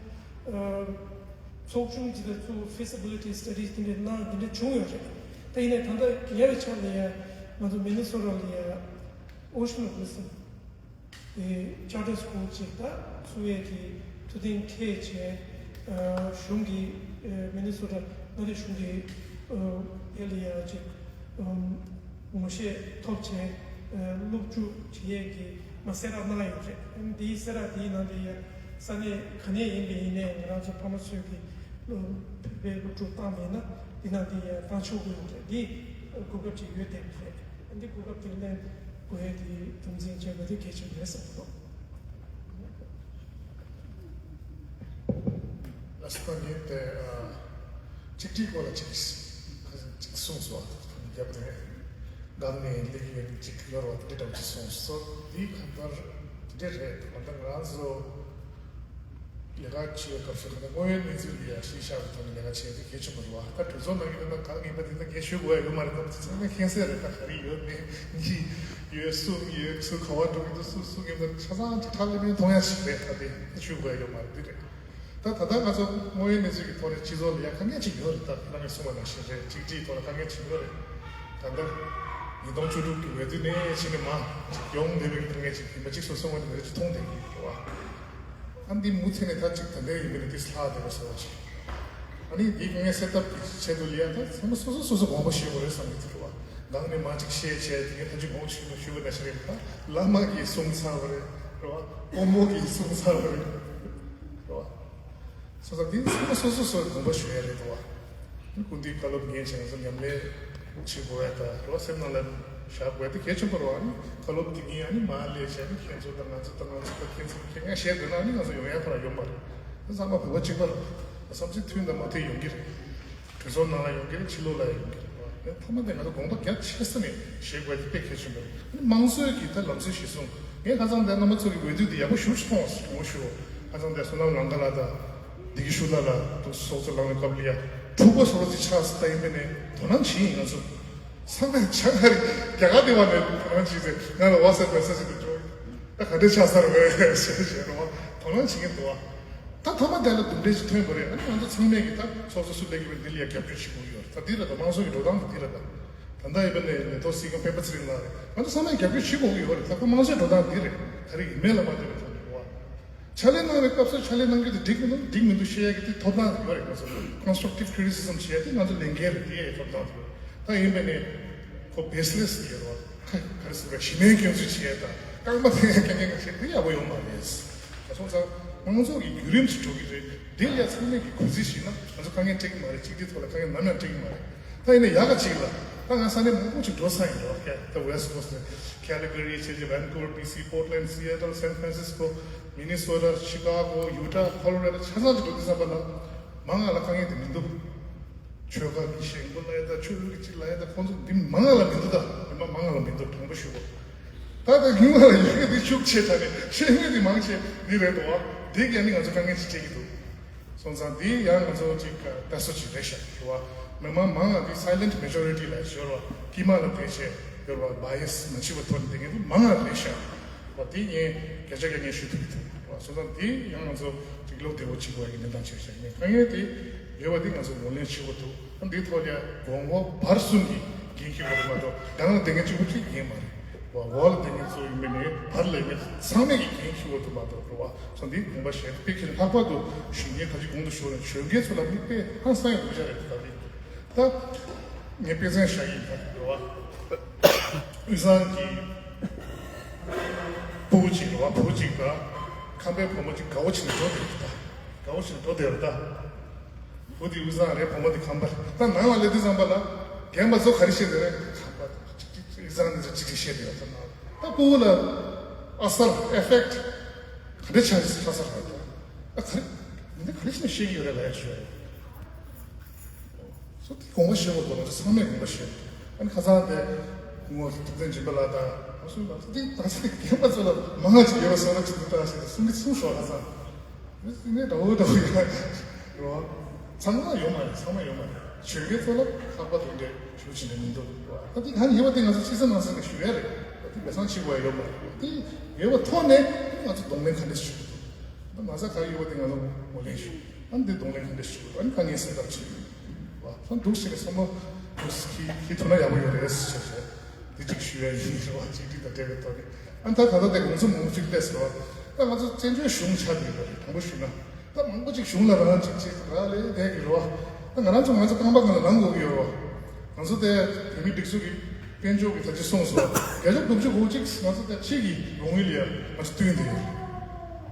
ཚོགས་ཆུང་ཅིག་ལ་ཚུར་feasibility studies དེ་འདྲས་གནང་དེ་འདྲས་བྱུང་ཡོད་རེད། ད་ཡིན་ནའི་ད་ལྟ་ཉེ་བའི་ཆར་ལ་ཡ་ང་ཚོ་མི་ནི་སོ་ཊ་ལ་ཡ་Ocean of Wisdom དེ་charter school ཅིག་ད་ཚུགས་ཡས་ཀྱི་ཐུགས་གཏན་འཁེལ་བྱས། གཞུང་གི་མི་ནི་སོ་ཊ་མངའ་སྡེ་གཞུང་གི་དེ་ལ་ཡ་ཅིག་ངོ་ཤེས་ཐོབ་བྱས། སློབ་ཕྲུག་བྱེད་ཡས་ཀྱི་མ་གསལ་བསྒྲགས་གནང་ཡོད་རེད། འདིའི་གསལ་བསྒྲགས་འདིའི་ནང་དུ་ཡ་ས་གནས་ག་ནས་ཡིན་པ་ཡིན་ནའི་ང་རང་ཚོ་ཕ་མ་ཚོས་ཀྱི་བོད་པའི་སློབ་ཕྲུག་བཏང་མེད་ན་འདི་ནང་དུ་ཡ་བཏང་ཆོག་གི་ཡོད་རེད། འདི་གོ་སྐབས་ཅིག་ཡོད་བསྡད་པ་རེད། འདི་གོ་སྐབས་དེ་ལེན་དགོས་ཡས་དེ་རྒྱུ་མཚན་བྱས་པ་དེ་གལ་ཆེན་པོ་རེད་བསམ་གྱི་འདུག་ལགས་སོ། ད་ངས་དེ་ཨ་གཅིག་སྒྲིལ་སྐོར་ལ་ཅིག་ཅིག་གསུངས་སོང་། ཨ་ཐོག་ནས་རྒྱབ་དེ་སྒང་ནས་སླེབས་ཡོད་ཅིག་ཡོད་རེད་བ། དེ་འདྲ་ཅིག་གསུངས་སོང་། དེའི་ཁ་པར་དེ་འདྲ་རེད། ད་ང་རང་ཚོ་ ལས་ཀ་བྱེད་པའི་སྐབས་སུ་ད་ལྟ་དངོས་ཡོད་གནས་ཚུལ་འདི་ཡང་གཞི་བཞག་པའི་ཐོག་ནས་ལས་ཀ་བྱེད་ཡ་དེ་གལ་ཆེན་པོ་རེད་བ། ད་གྲོས་ཚོགས་ནང་གི་ད་ལྟ་གང་ཡིན་པ་དེ་ད་ངས་ཞུ་དགོས་ཡ་ཡོད་མ་རེད། སྐབས་དེ་ཚང་མས་མཁྱེན་གསལ་རེད། ད་ག་རེ་ཡོད་མེད་གཉིས་ཡོད་གསུམ་ཡོད་ཚུར་ག་བ་འགྲོ་གི་འདུག་སུ་སུ་ཡིན་པ་ཆ་ཚང་ཅིག་ཁྲག་ལེ་མིན་མཐོང་ཡ་ཞིག་རེད། ད་དེ་ད་ཞུ་དགོས་ཡ་ཡོད་མ་རེད། འདི་རེད། ད་ད་ལྟ་ང་ཚོ་དངོས་ཡོད་གནས་ཚུལ་གྱི་ཐོག་ནས་སྤྱི་ཚོགས་ལ་ཡ་དཀའ་ངལ་ཅིག་ཡོད་རེད། ད་ཁྱེད་རང་གིས་གསུངས་པ་ནང་བཞིན་རེད། གཅིག་སྒྲིལ་ཐོག་ལ་དཀའ་ངལ་ཅིག་ཡོད་རེད། ད་ལྟ་ཉིས་སྟོང་བཅུ་དྲུག་གི་འོས་བསྡུ་ནས་ཕྱིན་ནས་མར་ཅིག་ཡོང་བསྡད་པའི་དཀའ་ངལ་ཅིག་ཡིན་པ་གཅིག་སོ་སོ་ངོས་ནས་མི་རེ་ཅིག་མཐོང་བསྡད་ཀྱི་ཡོད་རེད་བ། ཨ་འདི་མུ་མཐུད་ནས་ད་ཅིག་ད་ལྟའི་ཡིན་པ་ནས་འདི་ལྷག་བསྡད་པ་བཟོ་བ་ཅིག་ཨ་ནི་འདི་དཀའ་ངལ་སེལ་ཐབས་ཀྱི་ཆེད་དུ་ལ་ཡ་ད་ཚང་མ་སོ་སོ་སོ་སོ་དགོངས་པ་ཞུ་དགོས་རེད་བསམ་གྱི་འདུག་བ། ནང་ནས་མར་ཅིག་བཤད་བྱས་དེ་ངས་ད་ཅིག་དགོངས་ཞུས་ན་ཞུས་པ་ནང་བཞིན་རེད། ད་བླ་མ་གིས་གསུངས་ཚར་བ་རེད་རེད་བ། དཔོན་པོ་གིས་གསུངས་ཚར་བ་རེད་རེད་བ། སོ་སོ་འདི་ཚང་མ་སོ་སོ་སོ་དགོངས་པ་ཞུ་ཡ་རེད་དོ། སྐུ་མདུན་བཀའ་སློབ་ཉན་བྱས་ང་ཚོ་ཉམས་ལེན་བྱེད་དགོས་ཡ་དང་རོ་སེམས་ནང་ལ་བཞག་དགོས་ཡ་དེ་གལ་ཆེན་པོ་རེད་བ། ཨ་ནི་བཀའ་སློབ་དེ་ཉིད་ཨ་ནི་མར་སླེབས་བྱས་ཨ་ནི་ཁྱེད་ཚོ་དང་ང་ཚོ་དང་ང་ཚོ་དང་ཁྱེད་ཚོ་ཁྱེད་ངས་བཤད་དགོས་ན་ཨ་ནི་ང་ཚོ་ཡོང་ཡ་ཁོ་རང་ཡོད་མ་རེད། ཚང་མ་བོད་པ་གཅིག་པ་རེད། བསམ་ཚུལ་མཐུན་དང་མ་མཐུན་ཡོང་གི་རེད། གྲོས་ཚོགས་ནང་ལ་ཡོང་གི་རེད། ཕྱི་ལོགས་ལ་ཡོང་གི་རེད། ཐ་མ་དེ་ང་ཚོ་དགོངས་པ་རྒྱ་ཆེ་ས་ནས་བཞེས་དགོས་དེ་དཔེ་གལ་ཆེན་པོ་རེད། དམངས་གཙོའི་གི་ད་ལམ་སྲོལ་གཞིར་བཟུང་ངས་ཁ་སང་དེ་རྣམ་པ་ཚོ་གི་འོས་བསྡུ་དེ་ཡག་པོ་ཞེ་པོ་ཅིག་མཐོང་བ་ཞུ་བ་ཞུ། ཁ་སང་དེ་བསོད་ནམས་ལང་ཀ་ལགས་དང་བདེ་སྐྱིད་ཤུགས་ལགས་ལ་དུ་སྲོག་རྩ་བླངས་པའི་སྐབས་ལ་ཡ་དྲུག་པ་སོ་ར་ཅིག་ཆགས་སུ་ད་ཡིན་པས་ནས་དོ་སྣང་བྱེད་ཡིན། ང་ཚོ་ཚང་མས་ཆ་ཁ་རི་རྒྱ་གར་དེ་བ་ནས་དོ་སྣང་བྱེད་ཚེ་ང་ལ་ཝ་སེབ་མེ་སེ་ཇི་དེ་འགྲོ་ད་ག་འདྲས་ཆགས་ས་རེད་ཞེས་ཞེས་རོ་དོ་སྣང་བྱེད་ཀྱི་འདུག་བ། ད་ཐ་མ་དེ་ལ་འདུམ་འགྲིག་ཅིག་ཐོན་པ་རེད། ཨ་ནི་ང་ཚོ་ཚང་མས་ཀྱི་ད་ཚོགས་གཙོ་སུ་སླེབས་ཀྱི་རེད། འདི་ལ་ཡ་རྒྱབ་སྐྱོར་བྱེད་དགོས་ཀྱི་ཡོད་རེད། ད་འདི་རེད། ད་དམངས་གཙོ་གི་འགྲོ་སྟངས་དེ་འདི་རེད། ད་ད་ལྟ་ཡིན་པ་ནས་ལས་ཐོག་སྲིད་སྐྱོང་སྤེན་པ་ཚེ་རིང་ལགས་རེད། ང་ཚོ་ཚང་མས་རྒྱབ་སྐྱོར་བྱེད་དགོས་ཀྱི་ཡོད་རེད། ད་ཁོ་དམངས་གཙོའི་འགྲོ་སྟངས་འདི་རེད། ད་རེས་ཡིན་མེད་ལ་མ་ལྟོས་པའི་ཐོག་ནས་རེད་བ། ཕྱག་ལས་གནང་བའི་སྐབས་སུ་ཕྱག་ལས་གནང་རྒྱུ་དེ་འགྲིག་མི་འདུག་འགྲིག་མི་འདུག་བཤད་ཡ་གི་དེ་ཐོབ་ཐང་ཡོད་རེད། ང་ཚོ་constructive criticism་བྱེད་ཡ་དེ་ང་ཚོ་ལས་འགན་རེད། དེ་ཡ་ཐོབ་ཐང་དེ་ཡོད་རེད། ད་ཡིན་པ་ནས་ཁོ་baseless་ཡོད་རེད་བ། ག་རེ་ཟེར་བ་གཞི་མེད་སྐྱོན་འཛུགས་བྱེད་ཡ་དང་རྐང་པ་འཐེན་ཡ་སྐད་ངན་ངན་བྱེད་དེ་ཡག་པོ་ཡོང་མ་རེད། ད་སོང་ཙང་དམངས་གཙོ་གི་བརྒྱུད་རིམ་ཞིག་འགྲོ་གི་རེད། དེ་ལ་ཡ་ཚང་མས་ཀྱི་གུས་བརྩི་ཞིག་ན་ང་ཚོ་དཀའ་ངལ་འཕྲད་ཀྱི་མ་རེད། གཅིག་སྒྲིལ་ཐོག་ལ་དཀའ་ངལ་ནམ་ཡང་འཕྲད་ཀྱི་མ་རེད། ད་ཡིན་ན་ཡག་ག་ཅིག་ལ་ད་ང་ས་གནས་མང་པོ་ཅིག་འགྲོ་ས་ཡིན་རོགས། ད་West Coast་ནས་Calgary་བྱས་རྗེས་Vancouver B C Portland Seattle San Francisco Minnesota Chicago Utah Colorado་ཆ་ཚང་ཅིག་འགྲོ་དུས་ཙམ་པ་ལ་མང་ང་ལ་དཀའ་ངལ་དེ་མི་འདུག་ཆོལ་ཁ་མི་ཤེས་མགོ་ལ་ཡ་ད་ཆོས་ལུགས་ཀྱི་ཅིག་ལ་ཡ་ད་ཁོང་ཚོ་འདི་མང་ང་ལ་མི་འདུག་ད་མི་མང་མང་ང་ལ་མི་འདུག་དྲང་པོ་ཞུ་གོ་ད་ད་ཉུང་ང་ལ་ཡོད་གི་འདི་ཤུགས་ཆེ་ད་ནས་ཤེས་ངེས་འདི་མང་ཆེ་འདི་རེད་དོ། འདི་ག་ནི་ང་ཚོ་དཀའ་ངལ་ཅིག་འཕྲད་ཀྱི་འདུག་སོང་ཙང་འདི་ཡང་ང་ཚོ་ཅིག་དཔེ་སོ་ཅིག་རེད་ཤག་ཞུ་བ། མི་མང་མང་ང་འདི་silent majority་ལ་ཞོར་བ་དཀྱིལ་མ་ལ་བསྡད་བྱས་ཡོད་བ་bias་མ་བྱེད་པ་ཐོག་ནས་བསྡད་མཁན་འདི་མང་ང་རེད་ཤག་བ། འདི་ངས་བརྒྱ་ཆ་བརྒྱ་ངས་ཞུ་ཐུབ་ཀྱི་འདུག་བ། སོང་ཙང་འདི་ཡང་ང་ཚོ་ཅིག་བློ་བདེ་བོ་བྱེད་དགོས་ཡ་གི་གནས་སྟངས་ཆགས་ཤག་ངས་དཀའ་ངལ་དེ་ཡོད་བ་འདི་ང་ཚོ་ངོས་ལེན་བྱེད་དགོས་འདུག་ཨ་འདིའི་ཐོག་ལ་དགོངས་པ་བར་གསུམ་གྱི་འགན་འཁྱེར་དགོས་མ་གཏོགས་རང་ལ་བསྡད་མཁན་གཅིག་པུ་གཅིག་ཡིན་མ་རེད། བ་འོག་ལ་བསྡད་མཁན་ཚོ་ཡིན་པ་ནས་བར་ལ་ཡིན་མཁན་ཚང་མས་ཀྱི་འགན་འཁྱེར་དགོས་འདུག་མ་གཏོགས་རེད་བ། སོང་འདིའི་དགོངས་པ་བཞེས་དཔེ་ཁྱེད་ལྷག་པར་དུ་གཞོན་སྐྱེས་ད་ཅི་གོང་དུ་ཞུས་ནས་གཞོན་སྐྱེས་ཚོ་ལ་མིག་དཔེ་ཧང་སང་ཡང་དགོས་ཤ་རེད། ད་རེད་ད་ངས་དཔེ་མཚོན་བཞག་གི་ཡིན་ད་རེད་བ། དབུས་གཙང་གི་ཕྲུ་གུ་གཅིག་རེད་བ། ཕྲུ་གུ་གཅིག་ད་ཁམས་པའི་བུ་མོ་གཅིག་དགའ་བོ་བྱས་ནས་འགྲོ་བསྡད་ཡོད་ད། དགའ་བོ་བྱས་ནས་འགྲོ་བསྡད་ཡོད་ད། བུ་དེ་དབུས་གཙང་རེད། བུ་མོ་དེ་ཁམས་པ་རེད། ད་ནང་ལ་སླེབས་དུས་ཙམ་པ་ལ་རྒན་པ་ཚོ་ག་རེ་བཤད་དེ་རེད། ཁམས་པ་དེ་ཅིག་ཅིག་དབུས་གཙང་ནས་ཅིག་ཅིག་བཤད་དེ་ཡོད་ད། ནང་ད་ཕྲུ་གུ་ལ་ཨ་སར་effect་ག་འདྲ་ཆགས་ཆགས་ས་རེད་ད། ཨ་ག་རེ་མི་འདི་ག་རེ་བྱས་ནས་བཤད་ཀྱི་ཡོད་རེད་ལབ་ཡ་ཞུ་ཡ་རེད། སོ་དེ་དགོངས་པ་བཞེས་དགོས་འདུག་ང་ཚོ་ཚང་མས་དགོངས་པ་བཞེས་དགོས། ཨ་ནི་ཁ་སང་དེ་ངོ་ཐུབ་བསྟན་སྦྱིན་པ་ལགས་དང་ང་ཚོ་ང་ཚོ་དེ་ད་ཆ་དེ་རྒན་པ་ཚོ་ལ་མང་ང་ཅིག་ཡོད་པ་བསམ་ན་ཅིག་འདུག་ད་ཞེས་གསུང་གི་གསུང་སོང་། ཁ་སང་མི་ནི་འདྲ་བོ་འདྲ་བོ་ཡོད་རེད་བ། ཚང་མ་ཡོད་མ་རེད། ཚང་མ་ཡོད་མ་རེད། གཞོན་སྐྱེས་ཚོ་ལ་ཁག་པ་དེ་འདྲས་ཞུ་བྱེད་ནས་མི་འདུག་རེད་བ། ད་དེ་གང་ཡོད་པ་དེ་ང་ཚོ་ཕྱི་གསལ་ནང་གསལ་ནས་ཞུ་ཡ་རེད། ད་དེ་མི་སང་ཕྱི་དགོས་ཡ་ཡོད་མ་རེད། དེ་ཡོད་པ་ཐོག་ནས་ང་ཚོ་གདོང་ལེན་ག་འདྲས་ཞུ་དགོས་འདུག་ད་མ་རྩ་ག་རེ་ཡོད་པ་དེ་ང་ཚོ་ངོས་ལེན་ཞུ། ཨ་ནི་དེ་གདོང་ལེན་ག་འདྲས་ཞུ་དགོས། ཨ་ནི་དཀའ་ངལ་སེལ་ཐབས་བྱེད་དགོས་བ། ད་འདུག་ཟེར་ནས་བསམ་བློ་འདུག་ཁྱི་ཁྱི་ཐུག་ན་ཡག་པོ་ཡོད་རེད་ཟེར་བྱས། དེ་གཅིག་ཞུ་ཡ་ཡིན་རེད་བ། གཅིག་སྒྲིལ་དང་འབྲེལ་བའི་ཐོག་ནས་ཨ་ནི་ད་ད་ལྟ་དེ་དགོངས་ཚུལ་མང་པོ་གཅིག་སླེབས་ཟེར་བ། ད་ང་ཚོ་བཙན་བྱོལ་གཞུང་ཆགས་བསྡད་ཡོད་རེད། དྲང་པོ་ཞུས་ན་ད་མང་པོ་གཅིག་གཞུང་ལ་རང་གཅིག་གཅིག་རག་ལས་བསྡད་ཀྱི་རེད་བ། ད་ང་རང་ཚོ་ང་ཚོ་རྐང་པ་སྒང་ལ་ལངས་དགོས་ཀྱི་ཡོད་རེད་བ། ང་ཚོ་དེ་བོད་མིའི་སྒྲིག་འཛུགས་ཀྱི་དཔལ་འབྱོར་གྱི་ད་ཅི་གསུངས་སོང་། བརྒྱ་ཆ་དགུ་བཅུ་གོ་གཅིག་ང་ཚོ་དེ་ཕྱི་གི་རོགས་དངུལ་ལ་ང་ཚོ་བསྟུན་བསྡད་ཡོད་རེད།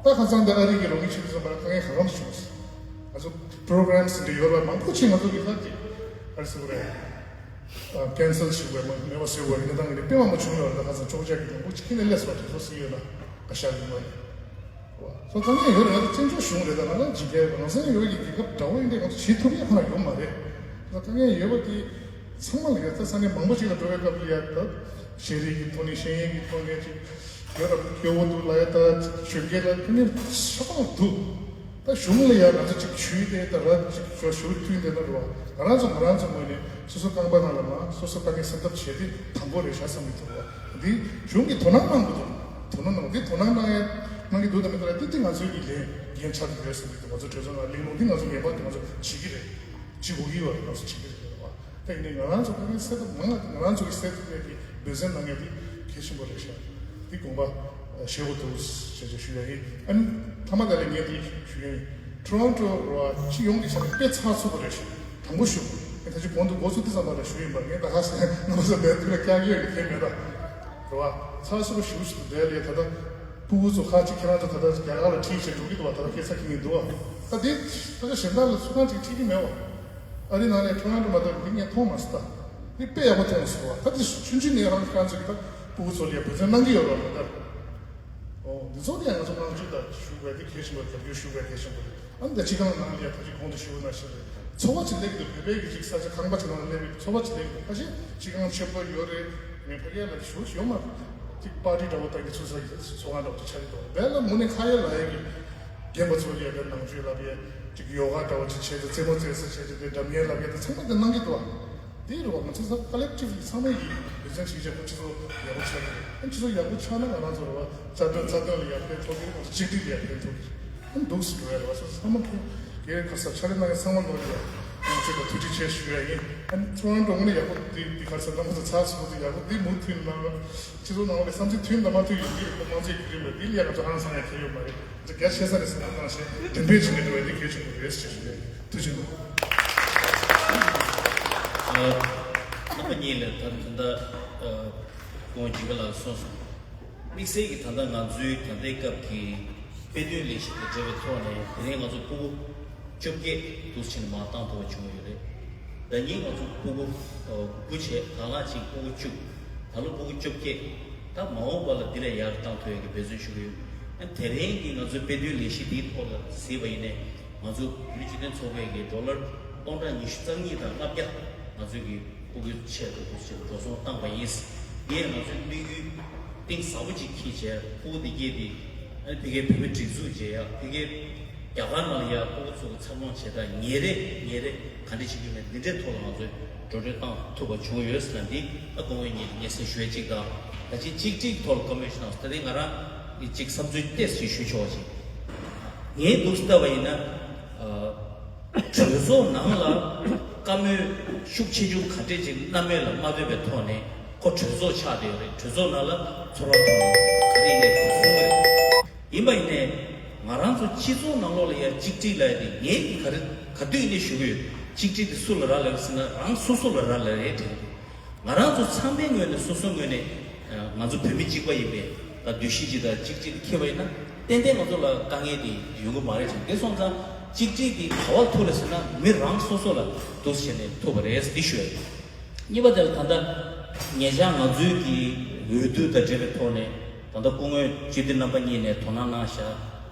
ད་ཁ་སང་དེ་ཨ་རི་གི་རོགས་དངུལ་ཕྱིན་དུས་ཙམ་པ་ལ་དཀའ་ངལ་གང་འདྲ་བྱུང་སོང་། ང་ཚོ་པྲོ་གྷ་རམ་ཟེར་འདྲ་ཡོད་རེད་བ། མང་པོ་ཅིག་ང་ཚོ་གི་ད་ཅི་ག་རེ་ཟེར་དགོས་རེད། ཀན་སལ་བྱེད་དགོས་མ་མེད་པ་བཟོས་དགོས་ཡིན་ན་ད་ངས་དཔེ་མང་པོ་བྱུང་ཡོད་རེད། ད་ཁ་སང་ཅོག་ཅག་གི་མང་པོ་ཅིག་ཁྱི་ནས་སླེབས་སོང་དེ་ཚོ་སྲིད་ཡོད་ན་བཀའ་ཤག་གི་ངོས་ནས་སོ་དཀའ་ངལ་ཡོད་རེད། ང་ཚོ་བཙན་བྱོལ་གཞུང་རེད། ད་ང་ཚོ་འཇིགས་སྐལ་རང་སེམས་ཡོད་ཀྱི་རྒྱལ་ཁབ་འདྲ་བོ་ཡིན་དེ་ང་ཚོ་བྱེད་ཐུབ་ཡ་ཁོ་ན་ཡོད་མ་རེད། ད་དཀའ་ངལ་ཡོད་པ་དེ་ཚང་མ་ལ་ཡོད། ད་ས་གནས་མང་པོ་ཅིག་ལ་འགྲོ་བའི་སྐབས་ལ་ཡ་ད་ཤེས་རིག་གི་ཐོག་ནས་ཤེས་ཡོན་གྱི་ཐོག་ནས་ཅིག་ཡོད་ར་སྐྱོ་བོ་འདུག་ལ་ཡ་ད་གཞོན་སྐྱེས་ལ་དཀའ་ངལ་ཆ་ཚང་འདུག་ད་གཞུང་ལ་ཡང་ང་ཚོ་གཅིག་ཞུས་ཏེ་ད་ར་གཅིག་ཞུ་ཞུ་མཐུན་དེ་ན་རེད་བ། ང་རང་ཚོ་ང་རང་ཚོ་ངོས་ནས་སོ་སོ་རྐང་པ་ནང་ལ་མ་སོ་སོ་དཀའ་ངལ་སེལ་ཐབས་བྱས་ཏེ་དང་པོ་རེད་ཤག་བསམ་གྱི་འདུག་བ། འདི་གཞུང་གིས་དོ་སྣང་གནང་དགོས་འདུག་དོ་སྣང་གནང་འདི་དོ་སྣང་གནང་ཡ་གནང་གི་འདུག་ད་མི་འདུག་ལ་དེ་དེ་ང་ཚོའི་གི་ལས་འགན་ཆགས་ཀྱི་ཡོད་བསམ་གྱི་འདུག་ང་ཚོ་གྲོས་ཚོགས་ནང་གླེང་སློང་འདི་ང་ཚོ་ངེས་པར་དུ་ང་ཚོ་བྱེད་ཀྱི་རེད། བྱེད་དགོས་ཀྱི་ཡོད་རེད། ང་ཚོ་བྱེད་ཀྱི་རེད་བ། ད་ཡིན་ནའི་ང་རང་ཚོ་དཀའ་ངལ་སེལ་ཐབས་མང་ང་ང་རང་ཚོ་གི་སེལ་ཐུབ་ཡ་གི་འབད་བརྩོན་གནང་ཡ་དེ་གལ་ཆེན་པོ་རེད་ཤག་འདི་དགོངས་པ་བཞེས་དགོས་འདུག་ཞེས་ཞུ་ཡ་ཡིན། ཨ་ནི་མཐའ་མ་དེ་ལ་ངས་འདི་ཞུ་ཡ་ཡིན། ཊོ་རོན་ཊོ་ར་སྤྱི་ཡོངས་ཀྱི་ཆ་ནས་དཔེ་ཚགས་ཚུད་པོ་རེད་ཤག་དང་པོ་ཞུ། ངས་ད་ཅི་གོང་དུ་འགོ་ཚུགས་དུས་ཙམ་པ་ལ་ཞུ་ཡིན་པ། ངས་ད་ཧ་སེ་ང་ཚོ་བལ་དུས་ལ་བཀྱག་ཡོད་ཀྱི་དེ་མེད་ད། རེད་བ། ཚགས་ཚུད་པོ་ཞུ་ཞུ་བསྡད་ལས་ད་ལྟ་སྤུ་གུ་ཚོ་ཁག་ཅིག་ཁྱེད་རང་ཚོ་ད་ལྟ་རྒྱ་གར་ལ་ཁྲིད་བྱས་འགྲོ་གི་འདུག་བ། ད་ལྟ་སྐད་ཆ་ཁྱེད་ངས་འདུག་བ། ད་དེ་ད་ལྟ་གཞན་དག་ལ་སུ་གང་ཅིག་ཁྲིད་ཀྱི་མེད་བ། ཨ་རི་ནང་ནས་ཊོ་རོན་ཊོ་མ་གཏོགས་འདི་ངས་མཐོང་མ་སོང་ད། འདི་དཔེ་ཡག་པོ་མཐོང་སོང་བ། ད་འདི་ཆུང་ཆུང་ནས་རང་ཁྱེད་རང་ཚོ་གི་ད་སྤུ་གུ་ཚོ་ལ་ཡ་འབད་བརྩོན་གནང་གི་ཡོད་རེད་བ་ད། ཨོ་འདི་ཚོ་ནས་ང་ཚོ་དམངས་གཙོ་ད་ཞུ་དགོས་དེ་གལ་ཆེན་པོ་རེད། རྒྱབ་སྐྱོར་ཞུ་དགོས་གལ་ཆེན་པོ་རེད། ཨ་ནི་ད་སྤྱི་ཁང་ནང་ལ་ཡ་ད་ཅི་གོང་དུ་ཞུ་བ་ནང་བཞིན་རེད། ཚོགས་པ་ཅིག་སླེབས་ཀྱི་འདུག་བོད་པའི་གི་ཅིག་ས་ཆ་ཁང་པ་ཅིག་ནང་ལ་སླེབས་པའི་ཚོགས་པ་ཅིག་སླེབས་ཀྱི་འདུག་ཁ་ཤས་སྤྱི་ཁང་ཆེན་པོ་ཡོད་རེད། ངས་ཕ་གིར་ལ་ཞུ་ཞུ་མ་ཅིག་པར་ཊི་འདྲ་བོ་བཏང་གི་ཚུགས་ས་གི་ཚོགས་ཁང་འདྲ་བོ་ཅིག་ཆགས་ཀྱི་འདུག་བོད་ལ་མུ་ནས་ཁ་ཡ་ལ་ཡ་གི་རྒན་པ་ཚོ་ལ་ཡ་གི་ནང་ཆོས་ལབ་ཡ་ཅིག་ཡོ་ག་འདྲ་བོ་ཅིག་བྱས་ཏེ་རྩེད་མོ་རྩེ་ས་བྱས་ཏེ་དེ་འགྲམ་ངན་ལབ་ཡ་དེ་ཚང་མ་དེ་གནང་གི་འདུག་བ། དེ་རེད་བ། ང་ཚོ་ས་ཀོ་ལེག་ཊིབ་ལི་ཚང་མ་ཡིན་འབད་བརྩོན་བྱེད་བྱེད་པོ་སྤྱི་ཚོགས་ཡག་པོ་ཆགས་ཀྱི་རེད། ཨ་སྤྱི་ཚོགས་ཡག་པོ་ཆགས་ན་ང་རང་ཚོ་རེད་བ། རྩ་དོན་རྩ་དོན་ལ་ཡར་ཕན་ཐོགས་ཀྱི་རེད། ང་ཚོ་གཅིག་སྒྲིལ་ལ་ཡར་ཕན་ཐོགས་ཀྱི་རེད། ཨ་འདུག་སེ་འགྲོ་ཡ་རེད་བ། ཚང་མ་ཕུ་གེ་ཁ་ས་ཕྱག་ལས་གནང་མཁན་ཚང་མ་འགྲོ་ཡ། ང་ཚོས་ད་ཐུགས་རྗེ་ཆེ་ཞུ་ཡ་ཡིན། ཨ་ནི་ཚོང་ར་འགྲོ་མཁན་ཡག་པོ་འདི་འདི་ཁ་ས་གནང་མཁན་ཚོ་ཚགས་ཚུད་པོ་འདི་ཡག་པོ་འདི་མུ་མཐུད་གནང་རོགས། སྤྱི་ཚོགས་ནང་ལ་བསམ་ཚུལ་མཐུན་དང་མ་མཐུན་ཡོང་གི་རེད། ཁོ་དམངས་གཙོའི་བརྒྱུད་རིམ་ལ་འདི་ལ་ཡ་ང་ཚོ་ཧང་སང་ཡ་གལ་ཡོད་མ་རེད། གལ་ཆེ་ས་རེད་ཟེར་ན་གནང་བཞིན་མགྲིན་པའི་བྱེད་མི་འགྲོ་བའི་དེ་གལ་ཆེན་པོ་རེད་ཟེར་ཞུ་ཡ་ཡིན། ཐུགས་རྗེ་གནང་། ཨ། རྣམ་པ་གཉིས་ལ་ད་ད་ལྟ་ཨ་ཁོང་འཇིགས་པ་ལགས་གསུངས་སོང་། དམིགས་བསལ་གྱི་ད་ལྟ་ང་ཚོའི་ད་ལྟའི་སྐབས་ཀྱི་དཔེ་སྟོན་ལས་གཞི་དང་འབྲེལ་བའི་ཐོག་ནས་དེ་རིང་ང་ཚོ་སྤུ་གུ་བཅོ་བརྒྱད་འདུག་ཕྱིན་མར་བཏང་ཐུབ་པ་བྱུང་ཡོད་རེད། ད་ཉིན་ང་ཚོ་སྤུ་གུ་ཨ་དགུ་བྱས། ད་ལག་གཅིག་སྤུ་གུ་བཅུ། ད་ལོ་སྤུ་གུ་བཅོ་བརྒྱད། ད་མ་འོངས་པ་ལ་འདི་ལས་ཡར་བཏང་ཐུབ་ཡག་གི་འབད་བརྩོན་ཞུ་གི་ཡོད། ཨ་དེ་རིང་གི་ང་ཚོའི་དཔེ་སྟོན་ལས་གཞི་འདིའི་ཐོག་ལ་གཟིགས་པ་ཡིན་ནའི་ང་ཚོ་བོད་མིའི་སྤྱི་མཐུན་ཚོགས་པས་ཀྱི་ཌོ་ལར་སྟོང་ཕྲག་ཉི་ཤུ་རྩ་གཉིས་དང་ལྔ་བརྒྱ་ང་ཚོའི་གི་སྤུ་གུའི་ཆེད་དུ་འདུག་ཅེས་འགྲོ་སོང་བཏང་བ་ཡིན། འདི་ཡང་ང་ཚོའི་དམིགས་ཡུལ་གཏིང་ཟབ་པོ་ཅིག་འཁྱེར་བྱས་སྤུ་གུ་འདི་སྐྱེས་ཏེ་ཨ་ནི་ཕ་གིའི་བོད་མི་སྒྲིག་འཛུགས་བྱེད་ཡག་ཕ་གིའི་རྒྱ་གར་ནང་ལ་ཡ་སྤུ་གུ་ཚོ་གི་འཚར་ལོངས་བྱེད་སྟངས་ཉིན་རེ་ཉིན་རེ་ག་འདྲ་བྱེད་ཀྱི་ཡོད་མེད་འདི་འདྲའི་ཐོག་ལ་ང་ཚོས་འགྲོ་གྲོན་བཏང་ཐུབ་པ་བྱུང་ཡོད་ཟེར་ན་འདི་ད་སྐུ་ངོ་ཉིད་སྙན་སེང་ཞུ་ཡ་གཅིག་དང་། ད་ཅི་གཅིག་གཅིག་ཐོག་ལ་བཀའ་མོལ་ཞིག་གནང་སོང་། ད་རེས་ང་རང་གི་གཅིག་བསམ་ཚུལ་ཏོག་ཙམ་ཞིག་ཞུ་ཆོག་པ་ཞིག་ངས་འདུག་སེ་བལྟས་པ་ཡིན་ན་ཨ་གྲོས་ཚོགས་ནང་ལ་བཀའ་མོལ་ཤུགས་ཆེ་ཆུང་ག་འདྲས་ཅིག་གནང་མིན་ལ་མ་ལྟོས་པའི་ཐོག་ནས་ཁོ་གྲོས་ཚོགས་ཆགས་བསྡད་ཡོད་རེད། གྲོས་ཚོགས་ནང་ལ་ཚོར་བ་ཐོན་ཡོད་རེད། ག་རེ་ཡིན་ནའི་ཁོ་གསུང་གི་རེད། ཡིན་པ་ཡིན་ནའི་ང་རང་ཚོ་སྤྱི་ཚོགས་ནང་ལོགས་ལ་ཡ་གཅིག་སྒྲིལ་ལབ་ཡ་དེ་ངས་ག་རེ་ག་དུས་ཡིན་ནའི་ཞུ་གི་ཡོད། གཅིག་སྒྲིལ་དེ་སུ་ལ་རག་ལས་ཟེར་ན་རང་སོ་སོ་ལ་རག་ལས་རེད་དྲན་གི་འདུག་ང་རང་ཚོ་ཚང་མའི་ངོས་ནས་སོ་སོའི་ངོས་ནས་ང་ཚོ་བོད་མི་གཅིག་པ་ཡིན་པའི་ད་འདུ་ཤེས་གཅིག་དང་གཅིག་སྒྲིལ་དེ་འཁྱེར་བ་ཡིན་ན་ཏན་ཏན་ང་ཚོ་ལ་དཀའ་ངལ་དེ་ཡོང་གི་མ་རེད་དྲན་གི་འདུག་སོང་ཙང་གཅིག་སྒྲིལ་དེ་ག་པར་ཐུག་རེད་ཟེར་ན་མི་རང་སོ་སོ་ལ་འདུག་སེ་བྱས་ནས་ཐུག་པ་རེད་འདི་ཞུ་ཡ་ཡིན། གཉིས་པ་དེ་ལ་ད་ལྟ་ཉེ་ཆར་ང་ཚོའི་གི་འོས་བསྡུ་དང་འབྲེལ་བའི་ཐོག་ནས་ད་ལྟ་སྐུ་ངོ་སྤྱི་འཐུས་རྣམ་པ་གཉིས་ནས་དོ་སྣང་གནང་བཞག་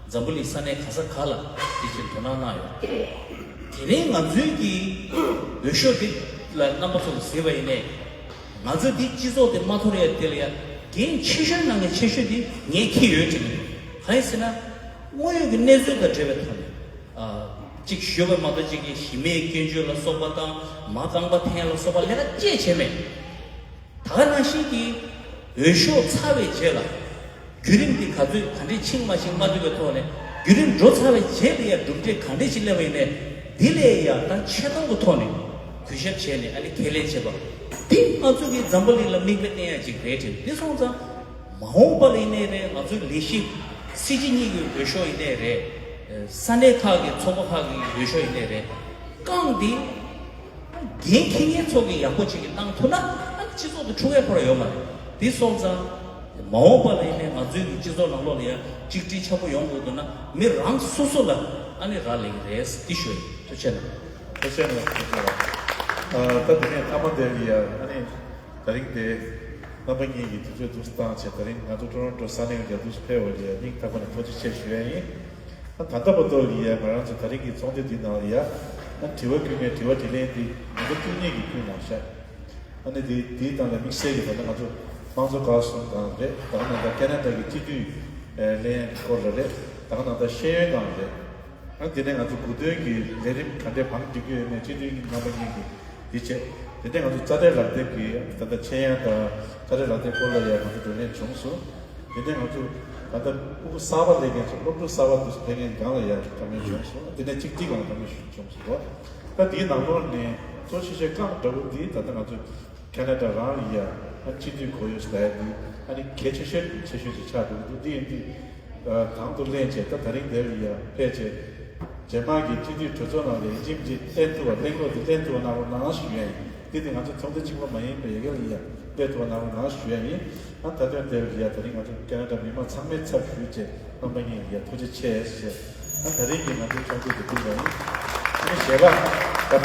འཛམ་བུ་གླིང་ས་གནས་ག་ས་ག་ལ་དེ་བཞིན་དོ་སྣང་གནང་ཡོད། དེ་རིང་ང་ཚོའི་གི་འོས་ཤོག་དེ་ལ་རྣམ་པ་ཚོ་ལ་གཟིགས་པ་ཡིན་ནའི་ང་ཚོ་འདི་སྤྱི་ཚོགས་དེ་མ་འཐོར་ཡ་དེ་ལ་ཡ་འགན་ཆེ་ཤོས་ནང་གི་ཆེ་ཤོས་དེ་ངས་འཁྱེར་ཡོད་ཅེས་མི་འདུག་གང་ཡིན་ཟེར་ན་དངོས་ཡོད་ཀྱི་གནས་ཚུལ་དང་འབྲེལ་བའི་ཐོག་ནས། ཨ། གཅིག་ཞུས་པ་མ་གཏོགས་གཅིག་གིས་གཞི་མེད་སྐྱོན་བརྗོད་ལ་སོགས་པ་དང་མ་རྐང་པ་འཐེན་ལ་སོགས་པ་ལས་ཀ་ཅི་བྱས་མེད། ད་ག་ནང་བཞིན་གྱི་འོས་ཤོག་ཚར་བའི་རྗེས་ལ་བརྒྱུད་རིམ་འདི་ག་ཚོད་ག་འདྲས་ཕྱིན་མ་ཕྱིན་མ་ཐུབ་པའི་ཐོག་ནས་བརྒྱུད་རིམ་འགྲོ་ཚར་བའི་རྗེས་ལ་ཡང་གྲུབ་འབྲས་ག་འདྲས་ཞིག་སླེབས་པ་ཡིན་ནའི་འདི་ལས་ཡང་ད་ཆེ་མཐོང་གི་ཐོག་ནས་གུས་ཞབས་བྱས་ནས་ཨ་ནི་ཁས་ལེན་བྱེད་པ་འདི་ང་ཚོ་གི་འཛམ་བུ་གླིང་ལ་མིག་དཔེ་བསྟན་ཡ་ཅིག་རེད་དྲན། འདི་སོང་ཙང་མ་འོངས་པ་ལ་ཡིན་ནའི་རེད། ང་ཚོའི་ལས་གཞི་སྲིད་སྤྱི་གཉིས་ཀྱི་འོས་ཤོག་ཡིན་ནའི་རེད། ས་གནས་ཁག་གི་ཚོགས་པ་ཁག་གི་འོས་ཤོག་ཡིན་ནའི་རེད། རྐང་འདི་འགན་འཁྱེར་མཁན་ཚོ་གིས་ཡག་པོ་ཅིག་གིས་གནང་ཐུབ་ན་ཨ་ནི་སྤྱི་ཚོགས་དེ་འཁྲུག་ཡ་ཁོ་ར་ཡོད་མ་རེད། དེ་སོང་ཙང་མ་འོངས་པ་ལ་ཡིན་ནའི་ང་ཚོའི་གི་སྤྱི་ཚོགས་ནང་ལོགས་ལ་ཡང་གཅིག་སྒྲིལ་ཆེན་པོ་ཡོང་དགོས་འདུག་ན་མི་རང་སོ་སོ་ལ་ཨ་ནི་རག་ལས་ཀྱི་རེད་དེ་ཞུ་ཡ་ཡིན། ཐུགས་རྗེ་ཆེ་གནང་། ཐུགས་རྗེ་གནང་། ཐུགས་རྗེ་གནང་། ཨ། ད་དེ་ནས་མཐའ་མ་དེ་ལ་ཡ་ཨ་ནི། ད་རིང་དེ་རྣམ་པ་གཉིས་ཀྱིས་དུས་ཚོད་འདུག་སེ་བཏང་བྱས་ད་རིང་ང་ཚོ་ཊོ་རོན་ཊོ་ས་གནས་ཀྱི་རྒྱ་འདུག་སེ་ཕེབས་པ་ལ་ཡ་སྙིང་ཐག་པ་ནས་ཐུགས་རྗེ་ཆེ་ཞུ་ཡ་ཡིན། ཨ་ད་ལྟ་བར་དུ་ལ་ཡ་ང་རང་ཚོ་ད་རིང་གི་ཚོགས་འདུ་འདི་ནང་ལ་ཡ་ཨ་དྲི་བ་བསྐུལ་མཁན་དྲི་བ་དྲིས་ལན་འདི་མི་འདུག་བསྐུལ་མཁན་གྱིས་བསྐུལ་གནང་ཤག་ཨ་ནི་དེ་དེའི་སྟེང་ལ་དམིགས་བསལ་གྱི་ད་ལྟ་ང་ཚོ་དམངས་གཙོ་ཁག་གསུམ་དང་རེད། ད་ག་ནང་ད་ཁེ་ན་ཌ་གི་སྤྱི་འཐུས་ལེན་ཡ་གི་སྐོར་ལ་རེད། ད་ག་ནང་ད་ཤེས་ཡོན་དང་རེད། ཨ་དེ་ནས་ང་ཚོ་དགུ་སྟོན་གྱི་ལས་རིམ་ག་འདྲས་བང་སྒྲིག་གི་ཡོད་མེད་སྤྱི་འཐུས་རྣམ་པ་གཉིས་ཀྱིས་འདི་བྱས། དེ་ནས་ང་ཚོ་རྩ་ཁྲལ་ལག་དེབ་ཀྱི་ད་ལྟ་ཆེད་ཡང་དང་རྩ་ཁྲལ་ལག་དེབ་སྐོར་ལ་ཡང་ང་ཚོ་བགྲོ་གླེང་བྱུང་སོང་། དེ་ནས་ང་ཚོ་ད་ལྟ་ཕྲུ་གུ་གསར་པ་སླེབས་མཁན་ཚོ་སློབ་ཕྲུག་གསར་པ་དེ་ཚོ་ཕེབས་མཁན་སྒང་ལ་ཡང་བཀའ་མོལ་བྱུང་སོང་། དེ་ནས་གཅིག་སྒྲིལ་སྒང་ལ་བཀའ་མོལ་བྱུང་སོང་། ད་དེའི་ནང་ལོགས་ནས་གཙོ་ཆེ་ཤོས་རྐང་འདྲ་བོ་འདི་ད་ལྟ་ང་ཚོ་ཁ་ན་ཌ་རང་ལ་ཡ་ཨ་སྤྱི་འཐུས་གོ་ཡོད་ཟེར་ཡ་འདི་ཨ་ནི་གལ་ཆེ་ཤོས་ཆེ་ཤོས་ཅིག་ཆགས་འདུག་འདུག་འདི་ཡིན་དུས་ཨ་དང་དུ་ལེན་བྱས། ད་ད་རིང་འདིར་ཡ་ཕེབས་བྱས། རྗེས་མ་གི་སྤྱི་འཐུས་གྲོས་ཚོགས་ནང་ལ་ཡིན་གཅིག་མིན་གཅིག་གླེང་ཐུབ་པ་གླེང་རོགས་འདི་གླེང་ཐུབ་པ་གནང་རོགས་གནང་ཞུ་ཡ་ཡིན། འདི་ནི་ང་ཚོ་ཚོགས་སྡེ་གཅིག་པ་མ་ཡིན་པའི་ཡ་གི་ལ་ཡ་གླེང་ཐུབ་པ་གནང་རོགས་གནང་ཞུ་ཡ་ཡིན། ཨ་ད་དོན་འདིར་ཡ་ད་རིང་ང་ཚོ་ཁ་ན་ཌ་མི་མང་ཚང་མའི་ཚབ་ཞུས་བྱས་རྣམ་པ་གཉིས་ལ་ཡ་ཐུགས་རྗེ་ཆེ་ཞུ། ཨ་ད་རིང་གི་ང་ཚོའི་ཚོགས་འདུ་འདི་ཐུགས་རྗེ་ཆེ། ཨ་ནི་ཞལ་ལག